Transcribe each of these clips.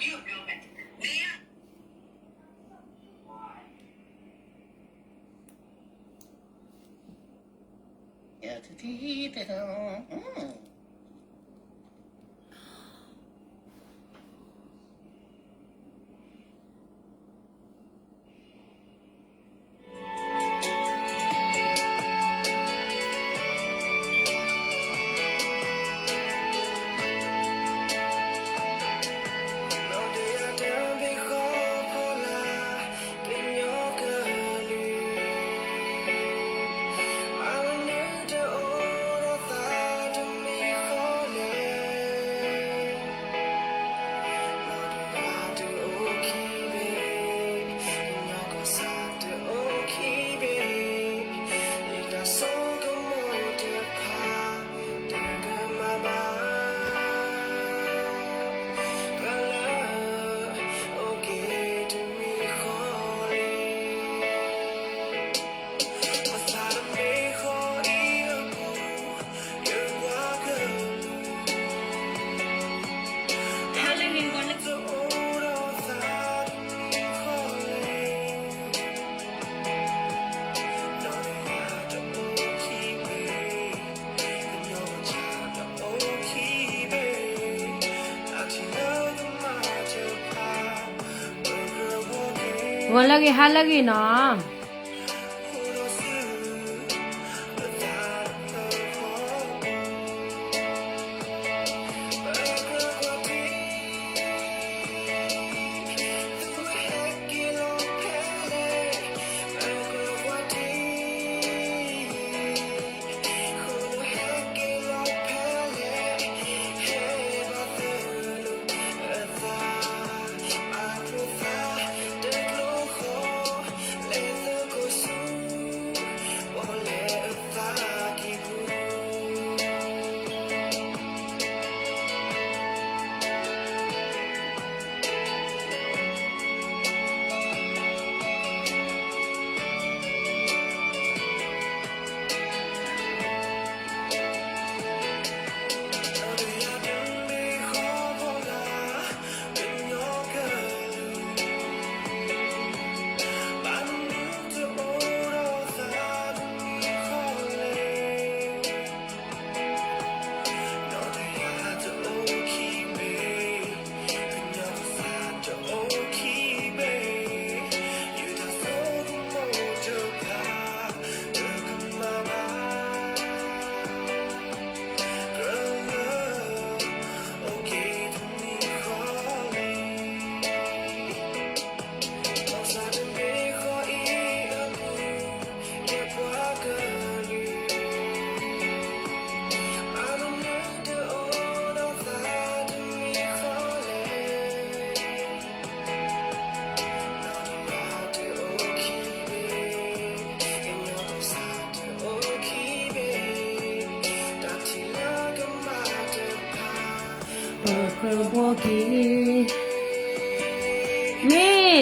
ဂီၤလၢအဂ့ၤ ဟါလၢအဂ့ၤနီၤ. မ့ၢ်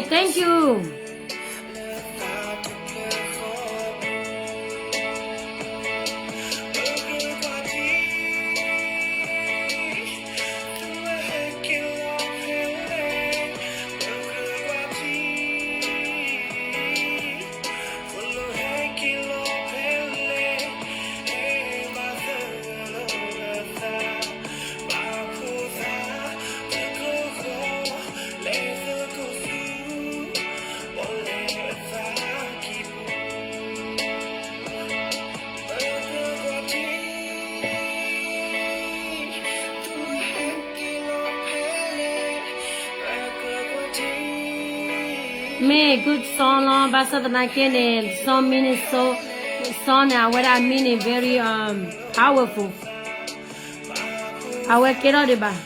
thank you. Many good song လီၤ, ဘၣ်ဆၣ်သနာ်က့န့ၣ် some meaning so, song န့ၣ် အဝဲဒၣ် meaning very, um, powerful. အဝဲကဲထီၣ်ဒံးဘၣ်.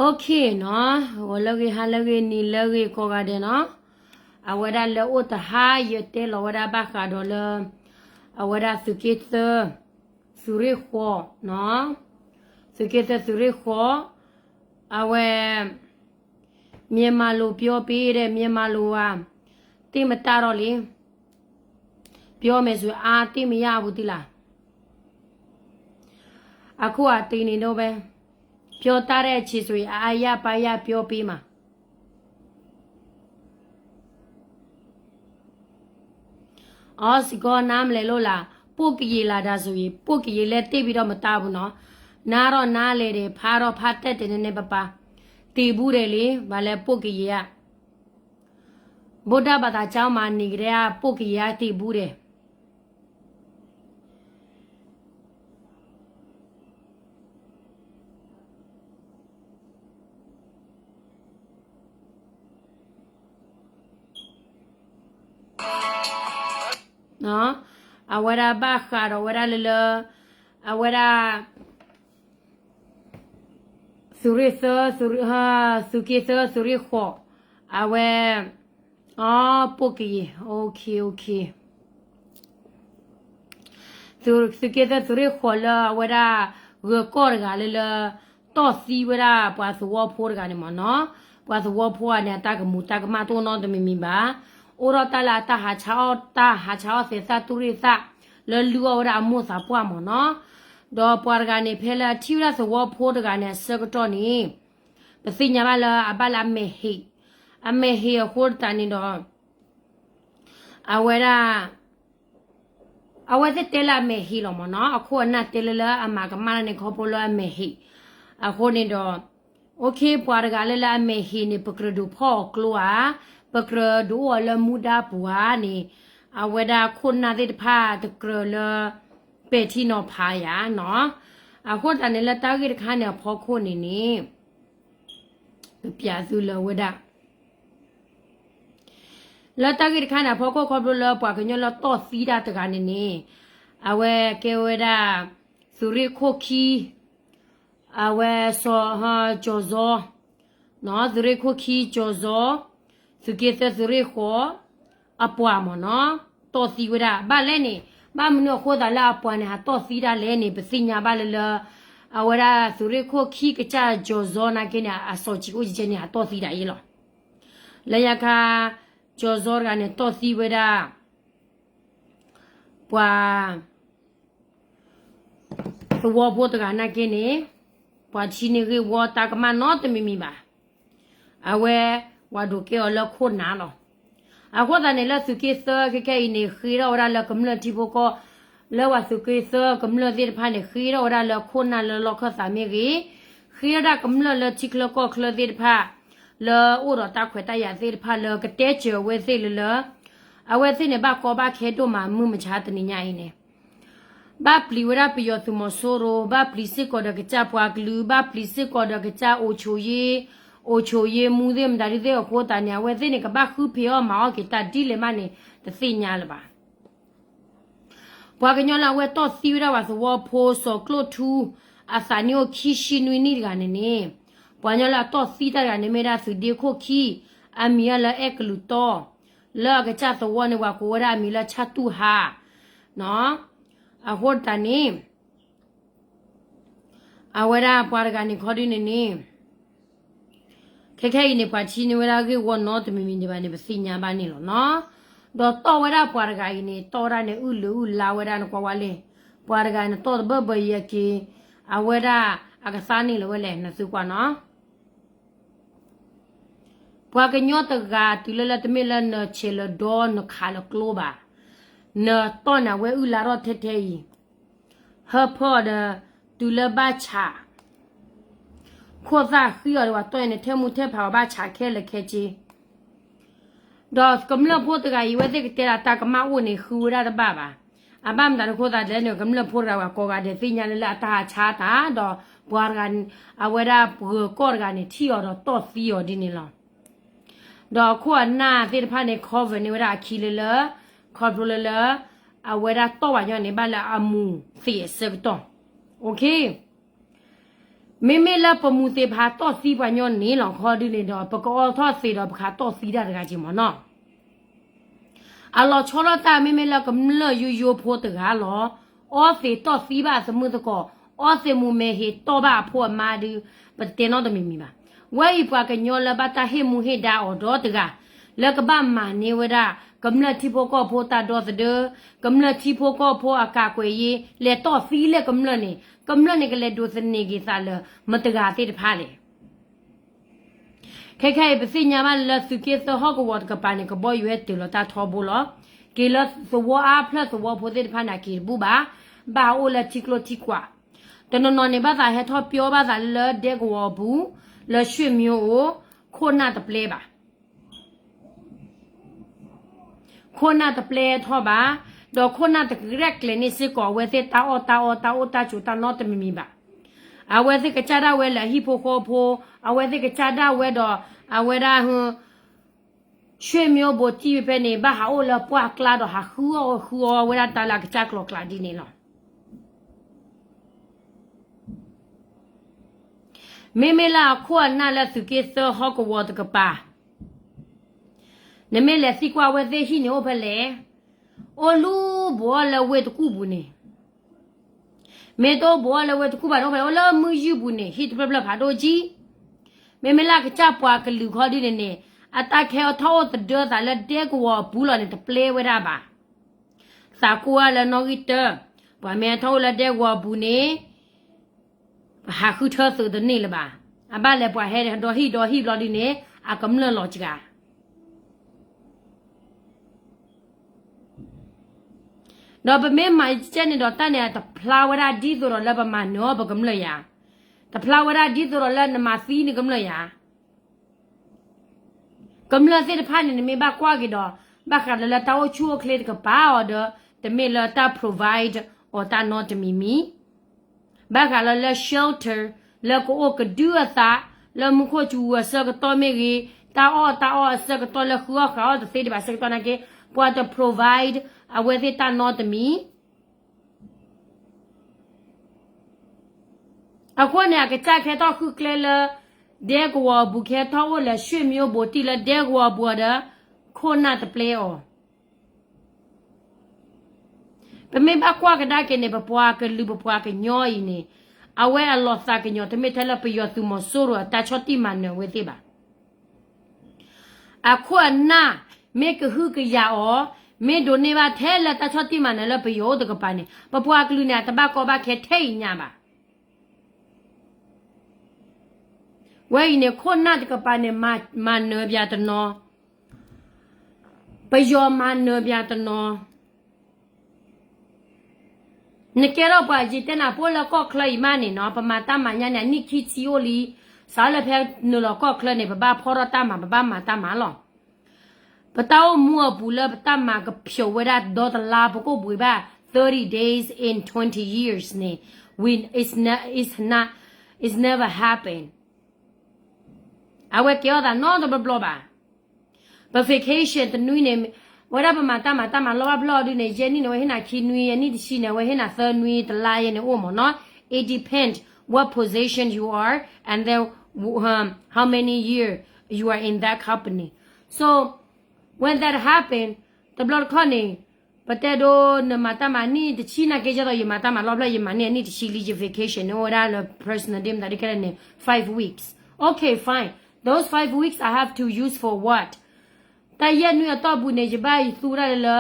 Okay နီၤ, ဂီၤလၢအဂ့ၤ ဟါလၢအဂ့ၤ နံၤလၢအဂ့ၤ ကိးဂၤဒဲးနီၤ. အဝဲဒၣ်လၢအိၣ်တဟါ ယတဲလီၤဝဲဒၣ်ဘၣ်ဃးဒီးလၢ အဝဲဒၣ်သုးက့သၢ သုးရ့ၣ်ဃီနီၤ, သုးက့သၢသုးရ့ၣ်ဃီ, အဝဲ မြန်မာလိုပြောပေးတဲ့ မြန်မာလို သင်မတတ်တော့လေ, ပြောမယ်ဆိုရင် အားသိပ်မရဘူးသီးလီၤ. အခုအသီးနှံတို့ပဲ ပြောတတ်တဲ့အချိန်ဆိုရင် အါရပါရပြောပေးမှာ. အီစ့ၢ်ကီး နားမလည်လို့လား. ပို့ကရင်လာတာဆိုရင် ပို့ကရင်လည်းသိပ်ပြီးတော့မတတ်ဘူးနော်. နားတော့နားလည်တယ်, ဖတ်တော့ဖတ်တတ်တယ် နည်းနည်းပါးပါး. သိဘူးတယ်လေ, ဘာလဲ ပို့ကရင်က ဗုဒ္ဓဘာသာကျောင်းမှာနေကတည်းက ပို့ကရင်က သိဘူးတယ်. အဝဲဒၣ်ဘၣ်ဃးဒီးဝဲဒၣ်လၢလၢ အဝဲဒၣ် သုးရ့ၣ်သၢ, သုးက့သၢ, သုးရ့ၣ်ဃိး, အဝဲ အ ပို့ကရင်, OK, OK. သုးက့သၢ သုးရ့ၣ်ဃိးလၢအဝဲဒၣ် ဂၢၤကီၢ်တဂၤလၢလၢ တီၢ်သံဝဲဒၣ်ပှၤသဝီဖိတဂၤန့ၣ်မ့ၢ်နီၤ. ပှၤသဝီဖိအန့ၣ် အတၢ်ကမူးတၢ်ကမၣ်တအိၣ်နီတမံၤမံၤဘၣ်. အိၣ်ဒီးတၢ်လၢအတၢ်ဟးဆါအီၣ်, တၢ်ဟးဆါအီၣ်သဲးသၣ်တူၢ်ရ့ၣ်သၣ် လၢလုၢ်အီၣ်ဝဲဒၣ်အမိၢ်သးပှၢ်မ့ၢ်နီၤ. ဒီးပှၤတဂၤန့ၣ် ဖဲလၢအထံၣ်ဝဲဒၣ်သဝီဖိတဂၤန့ၣ် အဆၢကတီၢ်န့ၣ် ပသ့ၣ်ညါဘၣ်လၢအဘၣ်လၢအမဲာ်ဟ့ၣ်, အမဲာ်ဟ့ၣ်အဃိသတးန့ၣ်ဒီး အဝဲဒၣ် အဝဲသ့ၣ်တဲလၢအမဲာ်ဟ့ၣ်လီၤမ့ၢ်နီၤ. အခိၣ်အနၢ်တဲလၢလၢအမၤကမၣ်တၢ်န့ၣ် ခီဖျိလၢအမဲာ်ဟ့ၣ်. အဃိန့ၣ်ဒီး OK, ပှၤတဂၤလၢလၢအမဲာ်ဟ့ၣ်န့ၣ် ပကြၢးဒုးဖီၣ်အီၤကျိဧါ, ပကြၢးဒုးအိၣ်အီၤလၢမူဒါပူၤဧါန့ၣ် အဝဲဒၣ်ခိၣ်နၢ်သ့ၣ်တဖၣ်တကြၢးလၢ ပဲာ်ထံနီၤဖးယၤနီၤ. အဃိသတးန့ၣ် လၢတၢ်ဂ့ၢ်တခါန့ၣ်အဖီခိၣ်န့ၣ်န့ၣ် ကပျးသုလၢဝဲဒၣ် လၢတၢ်ဂ့ၢ်တခါန့ၣ် အဖီခိၣ်ခီဖျိလၢပှၤကညီလၢတီၢ်သံတၢ်တဂၤန့ၣ်န့ၣ် အဝဲကဲဝဲဒၣ် သုးရ့ၣ်ခိၣ်ခံ, အဝဲစီၤ, ကၠီၤစီၤ, သုးရ့ၣ်ခိၣ်ခံ ကၠီၤစီၤ, သုးက့သၢသုးရ့ၣ်ဃိး, အပှၤမ့ၢ်နီၤ, တီၢ်သံဝဲဒၣ် ဘၣ်လဲၣ်န့ၣ်, ဘၣ်မနုၤအဃိသတးလၢအပှၤန့ၣ် ဟးတီၢ်သံတၢ်လဲၣ်န့ၣ် ပသ့ၣ်ညါဘၣ်လၢလၢ အဝဲဒၣ်သုးရ့ၣ်ခိၣ်ခံကစၢ်ကၠီၤစီၤနာ်က့န့ၣ် အစီၤစံးအိၣ်ကဲန့ၣ် ဟးတီၢ်သံတၢ်အံၤလီၤ. လၢညါခါ ကၠီၤစီၤတဂၤန့ၣ် တီၢ်သံဝဲဒၣ် ပှၤ သဝီဖိတဂၤနာ်က့န့ၣ် ပှၤထံန့ၢ်ဂ့ၢ်ဝီတၢ်ကမၣ်နီတမံၤမံၤဘၣ်. အဝဲ ပှၤဒိးကဲအီၤလၢခိၣ်နၢ်လီၤ. အဃိသတးန့ၣ် လၢသုးက့သၢခဲခဲအံၤန့ၣ် ဃ့ထီၣ်ဝဲဒၣ်လၢကမျၢၢ်ထံဖိကီၢ်, လၢပှၤသုးက့သၢကမျၢၢ်သ့ၣ်တဖၣ်န့ၣ် ဃ့ထီၣ်ဝဲဒၣ်လၢခိၣ်နၢ်လၢလီၢ်ခၢၣ်သးမ့ၢ်ဂ့ၤ, ဃ့ထီၣ်ဒၣ်ကမျၢၢ်လၢထံချၢကီၢ်ချၢသ့ၣ်တဖၣ် လၢအိၣ်ဒီးတၢ်ခွဲးတၢ်ယာ်သ့ၣ်တဖၣ်လၢကတဲစၢၤအဝဲသ့ၣ်လၢလၢ အဝဲသ့ၣ်န့ၣ် ဘၣ်ကီဘၣ်ခဲဒိၣ်မးမုၢ်မဆါတနံၤညါအံၤန့ၣ် ဘၣ်ပျံၤဝဲဒၣ်ပယီၤသုးမီၤစိရိၤ, ဘၣ်ပျံၤစ့ၢ်ကီးဒီးကစၢ်ပှၤကလုာ်, ဘၣ်ပျံၤစ့ၢ်ကီးဒီးကစၢ်အိၣ်ဆိးယ့, အိၣ်ဆိးယ့မူသ့ၣ်မတၤဒ်သ့ၣ်အဃိသတးန့ၣ် အဝဲသ့ၣ်န့ၣ် ကဘၣ်ဃုဖံးအီၣ်မၤအီၣ်က့ၤတၢ်ဒ်လဲၣ်မးန့ၣ် တသ့ၣ်ညါလၢၤဘၣ်. ပှၤကညီလၢအဝဲတီၢ်သံဝဲဒၣ်ပှၤသဝီဖိစီၤကျိၣ်ထူ အသးနံၣ်အိၣ်ခံဆံနွံနံၣ်တဂၤန့ၣ်န့ၣ်, ပှၤကညီလၢအတီၢ်သံတၢ်တဂၤန့ၣ်မ့ၢ်ဒၣ်သုးဒ့ခိၣ်ခံ, အမံၤအလၢအဲၣ်ကလုာ်တီၢ်, လၢအကစၢ်သဝီန့ၣ် ပှၤကိးဝဲဒၣ်အမံၤလၢဆၣ်တူၢ်ဟါ, အဃိတးန့ၣ် အဝဲဒၣ်ပှၤတဂၤန့ၣ်ခီဒုန့ၣ်န့ၣ် ခဲခဲအံၤန့ၣ် ပှၤထံန့ၢ်ဝဲဒၣ်ဂ့ၢ်ဝီနီတမံၤမံၤဒံးဘၣ်န့ၣ် ပသ့ၣ်ညါဘၣ်န့ၣ်လီၤနီၤ. ဒီးတီၢ်ဝဲဒၣ်ပှၤတဂၤအံၤန့ၣ် တီၢ်ဝဲဒၣ်န့ၣ် အုၣ်လၢအုၣ်လါဝဲဒၣ်နကွၢ်ဝဲလဲၣ်, ပှၤတဂၤန့ၣ် တီၢ်တဘၢဘၢယဲက့ၤ, အဝဲဒၣ်အကသါန့ၣ်လၢၤဝဲလဲၣ် နသုကွၢ်နီၤ. ပှၤကညီတဂၤတုၤလၢလၢတမ့ၢ်လၢနဆဲးလၢဒီနခးလၢကျိဘၣ်, နတီၢ်န့ၣ် အဝဲအုၣ်လါထီၣ်ထဲထဲအံၤ, ဟၢဖၢအီၤဒီး တုၤလၢဘၣ်ဆး, ခိၣ်သၣ်ဃံအီၤဒီး ပှၤတီၢ်အံၤန့ၣ် ထဲမူထဲဖးအီၤဘၣ်ဆးခဲလၢာ်ခဲဆ့ ဒီးကမျၢၢ်ဖိတဂၤအံၤ အဝဲသ့ၣ်ကတဲဒၣ်တၢ်ကမၣ်အိၣ်န့ၣ် ဃုဝဲဒၣ်တဘၣ်ဘၣ်. အဘၣ်မတၤတခီသးလဲၣ်န့ၣ် ကမျၢၢ်ဖိတဂၤဝဲကိးဂၤဒဲးသ့ၣ်ညါလၢလၢအတၢ်ဟးဆါတၢ် ဒီးပှၤတဂၤ အဝဲဒၣ်ပှၤဂၢၤကီၢ်တဂၤန့ၣ် ထံၣ်အီၤဒီးတီၢ်သံအီၤဒ်န့ၣ်လီၤ. ဒီးအခိၣ်အနၢ်သ့ၣ်တဖၣ်န့ၣ် cover န့ၢ်ဝဲဒၣ်အခံလၢလၢ ခီဖျိလၢလၢ အဝဲဒၣ်တီၢ်ပှၤညီန့ၣ် ဘၣ်လၢအမူၤသ့ၣ်အဆၢကတီၢ် OK မ့မ့ၢ်လၢပမူၤသ့ၣ်ဖးတီၢ်သံပှၤညီန့ၣ်လီၤ ခီဒုန့ၣ်ဒီး ပကအီထီၣ်သ့ၣ်ဒီးပခးတီၢ်သံတၢ်တဂၤက့ၤမ့ၢ်နီၤ. အလီၤဆီလီၤတၢ်မ့မ့ၢ်လၢကမျၢၢ်ယိယိဖိတဂၤလီၤ. အီသံးတီၢ်သံဘၣ်အသမုၢ်သကိး, အီသံးမူၤမဲာ်ဟ့ၣ်တီၢ်ဘၣ်အဖိအမါဒုး ပတတဲနီတမံၤမံၤဘၣ်. ဝဲအံၤပှၤကညီလၢဘၣ်တၢ်ဟ့ၣ်မူဟ့ၣ်ဒါအီၤဒီတဂၤ လၢကဘၣ်မၤန့ၢ်ဝဲဒၣ် ကမျၢၢ်ထံဖိကီၢ်ဖိတၢ်ဒီသဒၢ, ကမျၢၢ်ထံဖိကီၢ်ဖိအကးကွဲးယ့, လဲၤတီၢ်သံလၢကမျၢၢ်န့ၣ် ကမျၢၢ်န့ၣ်ကလဲၤဒိးသန့ၤက့ၤသးလၢ မတဂၤသ့ၣ်တဖၣ်လဲၣ်. ခဲခဲအံၤ ပသ့ၣ်ညါဘၣ်လၢသုးက့သၢဟီၣ်ကဝီၤတကပၤန့ၣ် ကဘီယူၤဟဲတ့ၢ်လီၤတၢ်ထီဘိလီၤ. က့ၤလၢသဝီအါဖျၢၣ်သဝီဖိသ့ၣ်တဖၣ်န့ၣ် အက့ၤတဘူၣ်ဘၣ်, ဘၣ်ဟးအိၣ်လၢထံကျိထံကွာ်. တနီၤနီၤန့ၣ် ဘၣ်သးဟဲထီၣ်ပျီဘၣ်သးလၢဒဲကဝီၤအပူၤ, လၢရွှေမြို့အိၣ်, ခိၣ်နၢ်တပျဲဘၣ် ခိၣ်နၢ်တပျဲထီၣ်ဘၣ်, ဒီးခိၣ်နၢ်တရဲၣ်ကျဲၤန့ၢ်စ့ၢ်ကီး အဝဲသ့ၣ်တၢ်အီၣ်တၢ်အီတၢ်အိၣ်တၢ်ဆိးတၢ်နီတမံၤမံၤဘၣ်. အဝဲသ့ၣ်ကစၢ်ဒၣ်ဝဲလၢအဟံၣ်ဖိဃီဖိ, အဝဲသ့ၣ်ကစၢ်ဒၣ်ဝဲဒီး အဝဲဒၣ် ရွှေမြို့ဘိတံၢ်ဖဲန့ၣ် ဘၣ်ဟးအိၣ်လၢပှၢ်ကျါဒီးဟးဃုအီၣ်ဃုအီဝဲဒၣ်တၢ်လၢအကစၢ်ကျိၤကျါဒ်န့ၣ်လီၤ. မ့မ့ၢ်လၢအခိၣ်အနၢ်လၢသုးက့သၢဟီၣ်ကဝီၤတကပၤ, နမ့ၢ်လဲၤသံကွၢ်အဝဲသ့ၣ်ဟံၣ်န့ၣ်အိၣ်ဖဲလဲၣ်, အိၣ်လူၤဘူးအီၤလၢဝ့ၢ်တကူၣ်ပူၤန့ၣ်, မ့ၢ်တအိၣ်ဘူးအီၤလၢဝ့ၢ်တကူၣ်ဘၣ်န့ၣ် အိၣ်ဖဲအိၣ်လၢမုၢ်ယုၢ်ပူၤန့ၣ် ဟံၣ်တဖျၢၣ်ဖျၢၣ်ဖးဒိၣ်ကံ. မ့မ့ၢ်လၢအကစၢ်ပှၤကလုာ်ခီဒ်န့ၣ်န့ၣ်, အတၢ်ကဟဲထီၣ်အိၣ်သဒၢသးလၢဒဲကဝီၤအပူၤလီၤန့ၣ် တပျဲဝဲဒၣ်ဘၣ်. သးကိးဝဲလၢနီၣ်ဂံၢ်တၢ, ပှၤမ့ၢ်ဟဲထီၣ်အိၣ်လၢဒဲကဝီၤအပူၤန့ၣ် ပဟးဃုထၢသုးတန့ၢ်လၢၤဘၣ်. အဘၣ်လဲၤပှၤဟဲဒီဟံၣ်ဒီဟံၣ်ဘျီဒ်န့ၣ် အကမျၢၢ်လီၤစှၤ ဒီးပမ့ၢ်မၤကဲန့ၣ်ဒီးတၢ်န့ၣ် တဖျါဝဲဒၣ်ဒ်သိးဒီးလၢပမၤနၢၤအီၤပကမျၢၢ်ယၤ, တဖျါဝဲဒၣ်ဒ်သိးဒီးလၢနမၤသံနကမျၢၢ်ယၤ. ကမျၢၢ်သ့ၣ်တဖၣ်န့ၣ် နမ့ၢ်ဘၣ်ကွၢ်က့ၤဒီး ဘၣ်ဃးလၢလၢတၢ်အိၣ်ဆူၣ်အိၣ်ချ့တကပၤအီၤဒီး တမ့ၢ်လၢတၢ် provide အီၤတၢ်နီတမံၤမံၤ ဘၣ်ဃးလၢလၢ shelter လၢကအိၣ်ကဒုအသး လၢမူခိၣ်စူၤအဆၢကတီၢ်မ့ၢ်ဂ့ၤ, တၢ်အီၣ်တၢ်အီအဆၢကတီၢ်လၢဃုအီၣ်ဃုအီတသ့ဒံးဘၣ်ဆၢကတီၢ်နာ်က့, ပှၤတ provide အဝဲသ့ၣ်တၢ်နီတမံၤ. အဃိန့ၣ် အကစၢ်ကဟဲထီၣ်ဃုကျဲလၢ ဒဲကဝီၤအပူၤ ကဟဲထီၣ်အိၣ်လၢ ရွှေမြို့ဘိတံၢ်လၢဒဲကဝီၤအပူၤအီၤဒီး ခိၣ်နၢ်တပျဲအီၤ ပမ့ၢ်ဘၣ်ကွၢ်ကဒါက့ၤန့ၣ် ပပှၤကလုာ်ပပှၤကညီအံၤန့ၣ် အဝဲအလီၤသးကညီၤ တမ့ၢ်ထဲလၢပယီၤသုးမီၤစိရိၤအတၢ်ဆီၣ်တံၢ်မၤနၢၤအဝဲသ့ၣ်ဘၣ်. အခိၣ်အနၢ် မ့ၢ်ကဟုကယာ်အီၤ, မ့ၢ်ဒိးန့ၢ်ဘၣ်ထဲလၢတၢ်ဆီၣ်တံၢ်မၤနၢၤလၢပယီၤအိၣ်တကပၤန့ၣ် ပပှၤကလုာ်န့ၣ် အတဘၣ်ကီဘၣ်ခဲထဲအံၤညါဘၣ်. ဝဲအံၤန့ၣ် ခိၣ်နၢ်တကပၤန့ၣ် မၤနၢၤပၠးတနီၤ, ပယီၤမၤနၢၤပၠးတနီၤ. နကဲထီၣ်ပှၤယံၤတဲနၤ ပအိၣ်လၢကီၢ်ချၢအံၤမးန့ၣ်နီၤ, ပမၤတၢ်မၤညါန့ၣ် အနံၣ်ခံဆံအိၣ်လံ, စးလၢဖဲနုာ်လီၤကီၢ်ချၢန့ၣ် ပဘၣ်ဖီၣ်ထီၣ်တၢ်မၤ ပဘၣ်မၤတၢ်မၤလီၤ. ပတၢ်အိၣ်မူအပူၤလၢပတၢ်မၤကဖျိးဝဲဒၣ်ဒီတလါ ပကိၣ်ပှ့ၤဘၣ် thirty days in twenty years န့ၣ်, we, it's not, it's not, it's never happened. အဝဲကဲထီၣ်သးနီတဘျီဘျီဘၣ်. ပ vacation တနွံန့ၣ်, ဝဲဒၣ်ပမၤတၢ်မၤတၢ်မၤလီၢ်ဘၣ်ဖျၢၣ်အီၤဒုန့ၣ် ယဲၢ်နံၣ်န့ၣ် အဝဲဟ့ၣ်နၤခံနွံ, အနံၣ်တဆံန့ၣ် အဝဲဟ့ၣ်နၤသၢနွံ, တလါယဲၢ်န့ၣ်အိၣ်မးနီၤ. It depends what position you are and then, um, how many year you are in that company. So when that happen, တဘျီတခီၣ်န့ၣ် ပတဲဒိ နမၤတၢ်မၤနံၣ်တဆံနာ်က့ ယဲသိးယမၤတၢ်မၤလီၢ်ဖျၢၣ် ယမၤန့ၢ်အနံၣ်တဆံလံ ယ vacation န့ၣ် အိၣ်ဝဲဒၣ်လၢ personal day မတၤဒ်ခဲလၢာ်န့ၣ် five weeks. Okay, fine. Those five weeks I have to use for what? တၢ်ယဲၢ်နွံအတီၢ်ပူၤန့ၣ် ယဘၣ်ယသူဝဲဒၣ်လၢ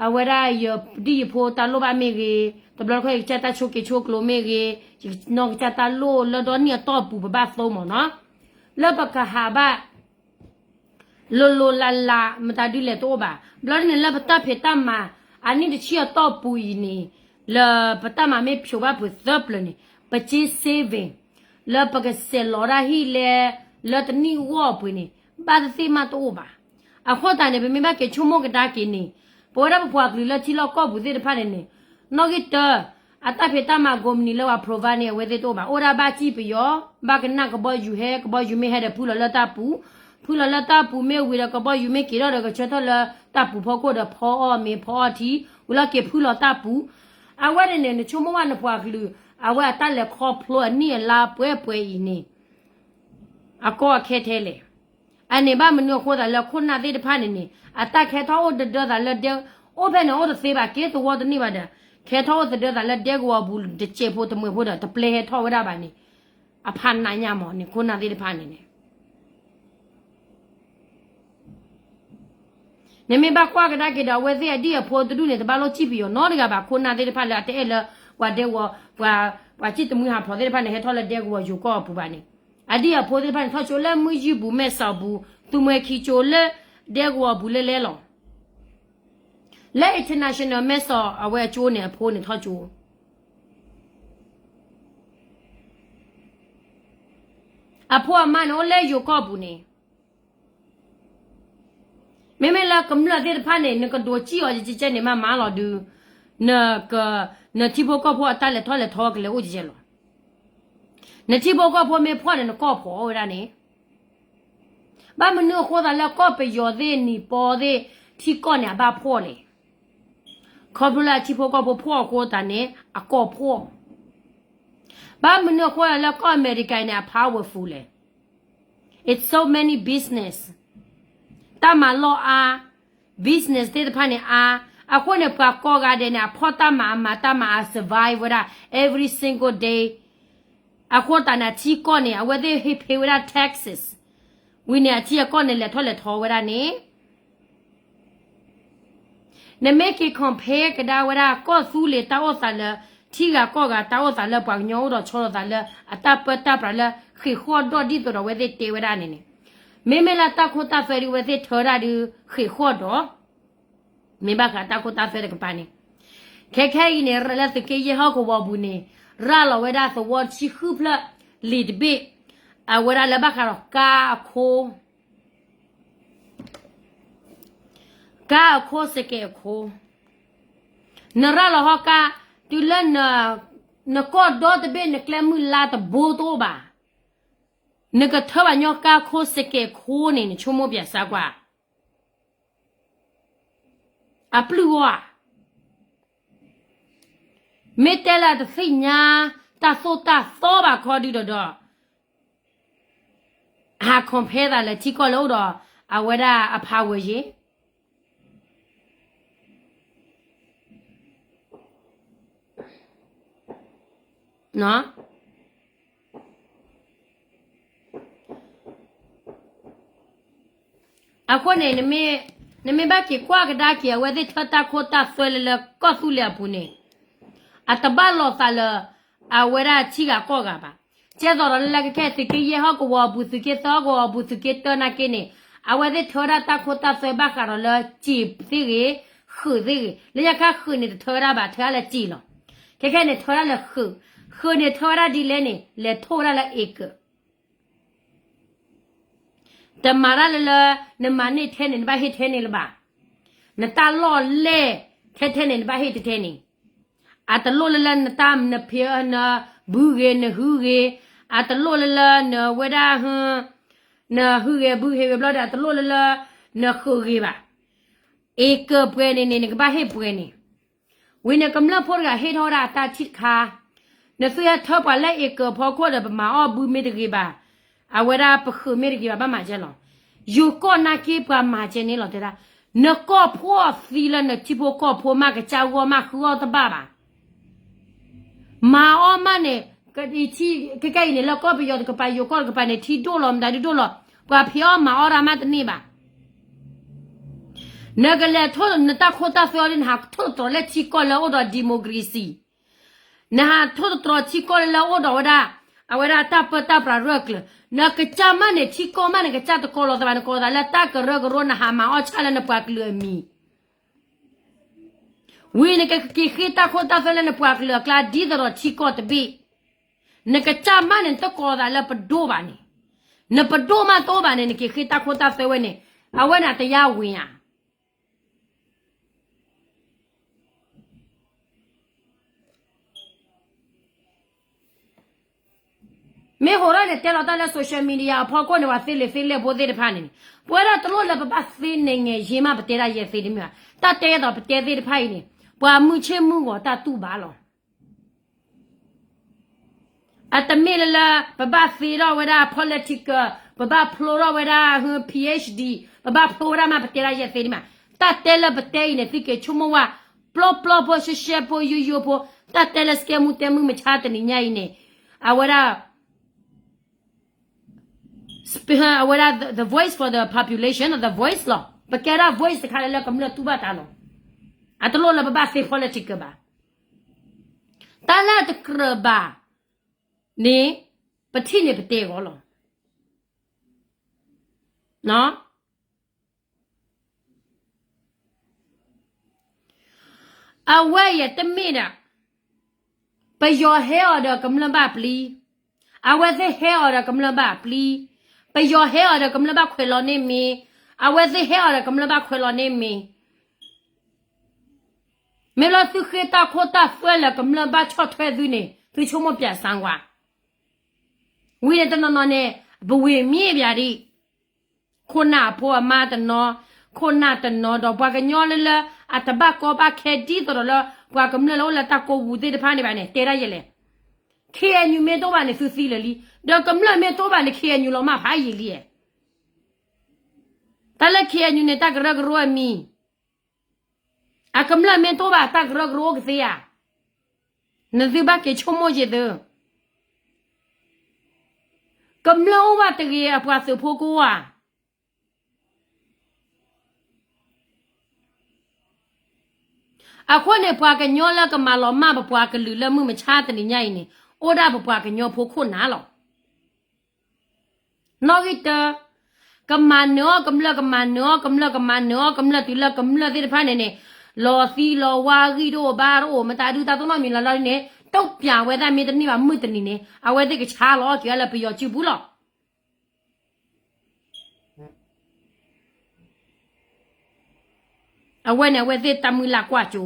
အဝဲဒၣ်ယဒံၣ်ယဖိတၢ်လိၣ်ဘၣ်မ့ၢ်ဂ့ၤ, တဘျီတခီၣ်ယကစၢ်တၢ်ဆိၣ်က့ၤဆိၣ်ကျိၤမ့ၢ်ဂ့ၤ, ယနီၢ်ကစၢ်တၢ်လိၣ်လၢဒီနံၣ်အတီၢ်ပူၤ ပဘၣ်သိမးနီၤ. လၢပကဟးဘၣ် လိၤလိၤလးလး မတၤဒုလဲၣ်တအိၣ်ဘၣ်. ဘျီဒ်န့ၣ်လၢပတၢ်ဖံးတၢ်မၤ အနံၣ်တဆံအတီၢ်ပူၤအံၤန့ၣ်, လၢပတၢ်မၤမ့ၢ်ဖျိးဘၣ်ပှဲၤသၢပျၢၤန့ၣ်, ပက့ saving လၢပကဆဲးလီၤဒၣ်ဟံၣ်လဲ လၢတနံၣ်အဂီၢ်အပူၤန့ၣ် ဘၣ်သ့ၣ်သ့ၣ်မးတအိၣ်ဘၣ်. အဃိသတးန့ၣ် ပမ့ၢ်ဘၣ်က့ၤဆိကမိၣ်ကဒါက့ၤန့ၣ်, ပဝဲဒၣ်ပပှၤကလုာ်လၢထံလီၢ်ကီၢ်ပူၤသ့ၣ်တဖၣ်န့ၣ်န့ၣ်, နီၣ်ဂံၢ်တၢ အတၢ်ဖံးတၢ်မၤကိးမုၢ်နံၤလၢပှၤ provide န့ၣ် အဝဲသ့ၣ်တအိၣ်ဘၣ်. အိၣ်ဒၣ်ဘၣ်စံၣ်ပယီၤ, ဘၣ်ကနၣ်ကဘီယူၤဟဲ, ကဘီယူၤမ့ၢ်ဟဲဒီးဖုလီၤလၢတၢ်ပူၤ, ဖုလီၤလၢတၢ်ပူၤမ့ၢ်ဝံၤဒီး ကဘီယူၤမ့ၢ်က့ၤထီၣ်ဒီးကဆၢထၢၣ်လၢတၢ်ပူၤဖီခိၣ်ဒီးဖီအီၣ်မ့ၤဖီအီထံ, ဝံၤလီၤက့ၤဖုလီၤတၢ်ပူၤ. အဝဲန့ၣ်န့ၣ် နဆိကမိၣ်ဘၣ်နပှၤကလုာ်, အဝဲအတၢ်လဲၤခီဖျိအနံၣ်အလါပှဲၤပှဲၤအံၤန့ၣ် အကီအခဲထဲလဲၣ်. အန့ၣ်ဘၣ်မနုၤအဃိသးလၢခိၣ်နၢ်သ့ၣ်တဖၣ်န့ၣ်န့ၣ် အတၢ်ကဟဲထီၣ်အိၣ်သဒၢသးလၢဒဲ, အိၣ်ဖဲန့ၣ်အိၣ်တသ့ဘၣ် က့ၤသဝီတန့ၢ်ဘၣ်ဒီး ကဟဲထီၣ်အိၣ်သဒၢသးလၢဒဲကဝီၤပူၤတစဲးဖိတမှဲးဖိဒီး တပျဲဟဲထီၣ်ဝဲဒၣ်ဘၣ်န့ၣ် အဖးနးညါမးန့ၣ် ခိၣ်နၢ်သ့ၣ်တဖၣ်န့ၣ်န့ၣ် နမ့ၢ်ဘၣ်ကွၢ်ကဒါက့ၤဒီး အဝဲသ့ၣ်အဒံၣ်အဖိတဒူၣ်န့ၣ် တဘၣ်လိၣ်စံၣ်ပယီၤနီတဂၤဘၣ်. ခိၣ်နၢ်သ့ၣ်တဖၣ်လၢအတအဲၣ်လၢ ပှၤဒဲကဝီၤ ပှၤ ပှၤစံၣ်တမှံဟးဖျိးသ့ၣ်တဖၣ်န့ၣ် ဟဲထီၣ်လၢဒဲကဝီၤယိၤကီၢ်အပူၤဘၣ်န့ၣ်, အဒံၣ်အဖိသ့ၣ်တဖၣ်န့ၣ် ထီၣ်ကၠိလၢမုၢ်ယုၢ်ပူၤ မဲၢ်စီၤပူၤ သူမှဲခံကၠိလၢဒဲကဝီၤအပူၤလၢလဲလီၤ. လၢ international မဲၢ်စီၤအဝဲအကၠိန့ၣ် အဖိန့ၣ်ထီၣ်ကၠိ အဖိအမါန့ၣ် အိၣ်လၢယိၤကီၢ်ပူၤန့ၣ်, မ့မ့ၢ်လၢကမျၢၢ်သ့ၣ်တဖၣ်န့ၣ် နကဒိးစံၣ်အီၤကဲကဲန့ၣ် မၤမၤလီၤဒုး, နက, နထံဖိကီၢ်ဖိအတၢ်လဲၤထီၣ်လဲၤထီကလဲၤအိၣ်ကဲကဲလီၤ. နထံဖိကီၢ်ဖိမ့ၢ်ဖှီၣ်န့ၣ် နကီၢ်ဖှီၣ်ဝဲဒၣ်န့ၣ်, ဘၣ်မနုၤအဃိသးလၢကီၢ်ပယီၤသ့ၣ် နံၤပီသ့ၣ် ထံကီၢ်န့ၣ် အဘၣ်ဖှီၣ်လဲၣ်. ခီဖျိလၢအထံဖိကီၢ်ဖိဖှီၣ်အဃိသတးန့ၣ် အကီၢ်ဖှီၣ်, ဘၣ်မနုၤအဃိသးလၢကီၢ်အမဲရကၤန့ၣ် အ powerful လဲၣ်. It's so many business, တၢ်မၤလီၢ်အါ, business သ့ၣ်တဖၣ်န့ၣ်အါ, အဃိန့ၣ် ပှၤကိးဂၤဒဲးန့ၣ် အဖှီၣ်တၢ်မၤအမၤတၢ်မၤအ survive ဝဲဒၣ် every single day. အဃိသတးန့ၣ် အထံကီၢ်န့ၣ် အဝဲသ့ၣ်ဟ့ၣ်ဖ့ဝဲဒၣ် taxes, ဝံၤန့ၣ် အထံအကီၢ်န့ၣ် လဲၤထီၣ်လဲၤထီဝဲဒၣ်န့ၣ် နမ့ၢ်က့ၤ compare ကဒါဝဲဒၣ် ကီၢ်သူလ့ၤတၢ်အိၣ်သးလၢ ထံဂၤကီၢ်ဂၤတၢ်အိၣ်သးလၢပှၤကညီအိၣ်ဒီးဆီလီၤသးလၢ အတၢ်ပၢတၢ်ပြးလၢဃ့ၢ်ဃီၣ်ဒီးဒ်သိးဒီးအဝဲသ့ၣ်တဲဝဲဒၣ်န့ၣ်န့ၣ်, မ့မ့ၢ်လၢတၢ်ခိတၢ်သွဲဒုး အဝဲသ့ၣ်ထၢဒၣ်ဒုးဃ့ၢ်ဃီၣ်ဒီး မ့ၢ်ဘၣ်ဃးတၢ်ခိတၢ်သွဲတကပၤန့ၣ်, ခဲခဲအံၤန့ၣ် လၢသုးက့ယဲၢ်ဟီၣ်ကဝီၤပူၤန့ၣ် ရၤလီၤဝဲဒၣ်သဝီတဆံဃုဖျၢၣ်လံာ်တဘ့ၣ်, အဝဲဒၣ်လၢဘၣ်ဃးဒီးကါအခိ ကါအခိ စကဲးအခိ, နရၤလီၤဟီၣ်ကါ, တုၤလၢ နကီၢ်ဒီတဘ့ၣ် နကျဲမုၢ်လါတဘိတအိၣ်ဘၣ်, နကထၢဘၣ်ညီကါခိစကဲးခိန့ၣ် နဆိကမိၣ်ပၠးစါကွၢ်, အပျုၢ်ဝါ, မ့ၢ်တဲလၢအတသ့ၣ်ညါ တၢ်သိၣ်တၢ်သီဘၣ်ခီဒုဒီးဒီး ဟး compare သးလၢထံကီၢ်လၢအိၣ်ဒီး အဝဲဒၣ်အ power ယ့ၣ် အဃိန့ၣ် နမ့ၢ်ဘၣ်က့ၤကွၢ်ကဒါက့ၤ အဝဲသ့ၣ်ထၢတၢ်ခိတၢ်သွဲလၢလၢကီၢ်သူလ့ၤအပူၤန့ၣ်, အတဘၣ်လိာ်သးလၢ အဝဲဒၣ်ထံဂၤကီၢ်ဂၤဘၣ်. ကဲသိးဒီးလၢလၢကခဲ သုးက့ယဲၢ်ဟီၣ်ကဝီၤအပူၤ သုးက့သၢဟီၣ်ကဝီၤအပူၤ သုးက့တၢနာ်က့န့ၣ်, အဝဲသ့ၣ်ထၢဝဲဒၣ်တၢ်ခိတၢ်သွဲဘၣ်ဃးဒီးလၢစံာ်သ့ၣ်ဂ့ၤ, ဃုာ်သ့ၣ်ဂ့ၤ, လၢညါခါဃုာ်န့ၣ်တထၢဝဲဒၣ်ဘၣ် ထၢဝဲဒၣ်လၢစံာ်လီၤ. ခဲခဲန့ၣ်ထၢဝဲဒၣ်လၢဃုာ်, ဃုာ်န့ၣ်ထၢဝဲဒၣ်ဒ်လဲၣ်န့ၣ် လဲၤထိၣ်ဝဲဒၣ်လၢ acre တမၤတၢ်လၢလၢ နမၤန့ၢ်ထဲန့ၣ် နဘၣ်ဟ့ၣ်ထဲန့ၣ်လၢၤဘၣ်. နတၢ်လီၢ်လဲၢ်ထဲထဲန့ၣ် နဘၣ်ဟ့ၣ်ထဲထဲန့ၣ်, အတလိၣ်လၢလၢနတၢ်နဖံးနဘုဂ့ၤနဟုဂ့ၤ, အတလိၣ်လၢလၢနဝဲဒၣ် နဟုဂ့ၤဘုဂ့ၤဝံၤဘျီဒီး အတလိၣ်လၢလၢ နဃုာ်ဂ့ၤဘၣ်. acre ပှဲၤန့ၣ်န့ၣ် နကဘၣ်ဟ့ၣ်ပှဲၤန့ၣ် ဝံၤန့ၣ်ကမျၢၢ်ဖိတဂၤဟ့ၣ်ထီၣ်ဝဲဒၣ်အတၢ်ထံၣ်တခါ, နသုဟဲထၢပှၤလၢ acre ဖီခိၣ်ဒီး ပမၤအီၣ်ဘုမ့ၢ်တဂ့ၤဘၣ်, အဝဲဒၣ်ပဃုာ်မ့ၢ်တဂ့ၤဘၣ် ဘၣ်မၤကဲလီၤ. ယိၤကီၢ်နာ်က့ပှၤမၤကဲန့ၣ်လီၤတဲဒၣ်, နကီၢ်ဖှီၣ်သံလၢနထံဖိကီၢ်ဖိမး ကစၢ်ဂီၢ်မးဃုအီၣ်တဘၣ်ဘၣ်. မၤအီၣ်မးန့ၣ်, ခဲကဲအံၤန့ၣ် လၢကီၢ်ပယီၤတကပၤ ယိၤကီၢ်တကပၤန့ၣ် ထံဒိၣ်လီၤ မတၤဒုဒိၣ်လီၤ, ပှၤဖံးအီၣ်မၤအီၣ်တၢ်မးတန့ၢ်ဘၣ်. နကလဲၤထိၣ်နတၢ်ခိတၢ်သွဲအီၤဒ် နဟးထိၣ်သတြီၤလၢထံကီၢ်လၢအိၣ်ဒီး democracy, နဟးထိၣ်သတြီၤထံကီၢ်လၢလၢအိၣ်ဒီးဝဲဒၣ်, အဝဲဒၣ်တၢ်ပၢတၢ်ပြးရဲၣ်ကျဲၤ, နကစၢ်မးန့ၣ် ထံကီၢ်မးန့ၣ် ကစၢ်တကိးလီၤသးဘၣ် နကိးသးလၢတၢ်ကရၢကရိ နဟးမၤအီၣ်ဆၣ်လၢနပှၤကလုာ်အမံၤ ဝံၤနကက့ၤဃ့တၢ်ခိတၢ်သွဲလၢနပှၤကလုာ်အကျါ ဒ်သိးဒီးထံကီၢ်တဘ့ၣ်, နကစၢ်မးန့ၣ်တကိးသးလၢပဒိၣ်ဘၣ်န့ၣ်, နပဒိၣ်မးတအိၣ်ဘၣ်န့ၣ် နက့ၤဃ့တၢ်ခိတၢ်သွဲဝဲန့ၣ်, အဝဲန့ၣ်တယါဝ့ၤဧါ. မ့ၢ်ဟိးထီၣ်န့ၣ် တဲလီၤတၢ်လၢ social media အဖီခိၣ်န့ၣ် ပှၤသ့လံာ်သ့လဲၢ်ဖိသ့ၣ်တဖၣ်န့ၣ်န့ၣ်, ပဝဲဒၣ်တလိၣ်လၢပဘၣ်သ့န့ၣ် ငဲၤယ့မး ပတဲဒၣ်ယဲသ့တမ့ၢ်ဘၣ်. တၢ်တဲသိးပတဲသ့ၣ်တဖၣ်အံၤန့ၣ် ပှၤမုၢ်ဆ့ၣ်မုၢ်ဂီၤတၢ်တူၢ်ဘၣ်လီၤ. အတမ့ၢ်လၢလၢ ပဘၣ်သ့ထီၣ်ဝဲဒၣ် political, ပဘၣ်ဖျိထီၣ်ဝဲဒၣ် ဟ PhD, ပဘၣ်ဖျိဝဲဒၣ်မး ပတဲဒၣ်ယဲသ့န့ၣ်မး. တၢ်တဲလၢပတဲအံၤန့ၣ် သုက့ၤဆိကမိၣ်ဝဲ ပျီပျီဖိ ရှဲရှဲဖိ ယိယိဖိ, တၢ်တဲလၢစကဲမူတဲမုၢ်မဆါတနံၤညါအံၤန့ၣ်, အဝဲဒၣ် အဝဲဒၣ် the voice for the population, the voice လီၤ. ပကဲဒၣ် voice တခါလၢလၢကမျၢၢ်တူၢ်ဘၣ်တၢ်လီၤ. အတလိၣ်လၢပဘၣ်သ့ political ဘၣ်. တၢ်လၢအတကြၢးဘၣ်န့ၣ် ပထံၣ်န့ၣ်ပတဲအဂီၢ်လီၤ. အဝဲအံၤတမ့ၢ်ဒီး ပယီၤဟဲအီၤဒီးကမျၢၢ်ဘၣ်ပျံၤ, အဝဲသ့ၣ်ဟဲအီၤဒီးကမျၢၢ်ဘၣ်ပျံၤ, ပယီၤဟဲအီၤဒီးကမျၢၢ်ဘၣ်ခွဲးလီၤန့ၢ်မ့ၤ, အဝဲသ့ၣ်ဟဲအီၤဒီးကမျၢၢ်ဘၣ်ခွဲးလီၤန့ၢ်မ့ၤ. မ့ၢ်လၢသုဃ့တၢ်ခိတၢ်သွဲလၢကမျၢၢ်ဘၣ်ဆီၣ်ထွဲသုန့ၣ် သုဆိကမိၣ်ပၠးစၣ်ကွၢ်. ဝံၤန့ၣ်တနီၤနီၤန့ၣ် ပဝ့ၢ်မ့ၢ်ဘၣ်ဒံး ခိၣ်နၢ်အဖိအမါတနီၤ, ခိၣ်နၢ်တနီၤဒီးပှၤကညီလၢလၢ အတဘၣ်ကီဘၣ်ခဲဒ်သိးဒီးလၢ ပှၤကမျၢၢ်လၢအိၣ်လၢတၢ်ကိးပူၤသ့ၣ်တဖၣ်န့ၣ်ဘၣ်န့ၣ် တဲဒၣ်ယဲလဲၣ်. ခ့ၣ်အဲၣ်ယူၣ် မ့ၢ်တအိၣ်ဘၣ်န့ၣ် သုသံလၢာ်လံ, ဒီးကမျၢၢ်မ့ၢ်တအိၣ်ဘၣ်န့ၣ် ခ့ၣ်အဲၣ်ယူၣ် လီၤမၢ်ဖးယံာ်လံ. တၢ်လၢ ခ့ၣ်အဲၣ်ယူၣ် န့ၣ် တၢ်ကရၢကရိအမံၤ အကမျၢၢ်မ့ၢ်တအိၣ်ဘၣ် တၢ်ကရၢကရိအိၣ်ကသ့ဧါ. နသုဘၣ်က့ၤဆိကမိၣ်က့ၤသု, ကမျၢၢ်အိၣ်ဘၣ်တဂ့ၤ အပှၤသုးဖိကအိၣ်ဧါ. အဃိန့ၣ် ပှၤကညီလၢကမၤလီၤမၢ်ပပှၤကလုာ်လၢမုၢ်မဆါတနံၤညါအံၤန့ၣ် အိၣ်ဒၣ်ပပှၤကညီဖိခိၣ်နၢ်လီၤ. နီၣ်ဂံၢ်တၢ, ကမၤနၢၤအီၣ်ကမျၢၢ် ကမၤနၢၤအီၣ်ကမျၢၢ် ကမၤနၢၤအီၣ်ကမျၢၢ်တုၤလၢကမျၢၢ်သ့ၣ်တဖၣ်န့ၣ်န့ၣ် လီၤသံလီၤဝါ ဂံၢ်တအိၣ်ဘါတအိၣ် မတၤဒုတၢ်တိၢ်နီၣ်မံၤလီၤလီၤန့ၣ် တုံၣ်ပၠးဝဲဒၣ် မ့တမ့ၢ်ဘၣ်မုၢ်တနံၤန့ၣ် အဝဲသ့ၣ်ကဆါလီၤအီၣ်က့ၤလၢပယီၤစုပူၤလီၤ. အဝဲန့ၣ် အဝဲသ့ၣ်တၢ်မုၢ်လၢ်ကွၢ်စိ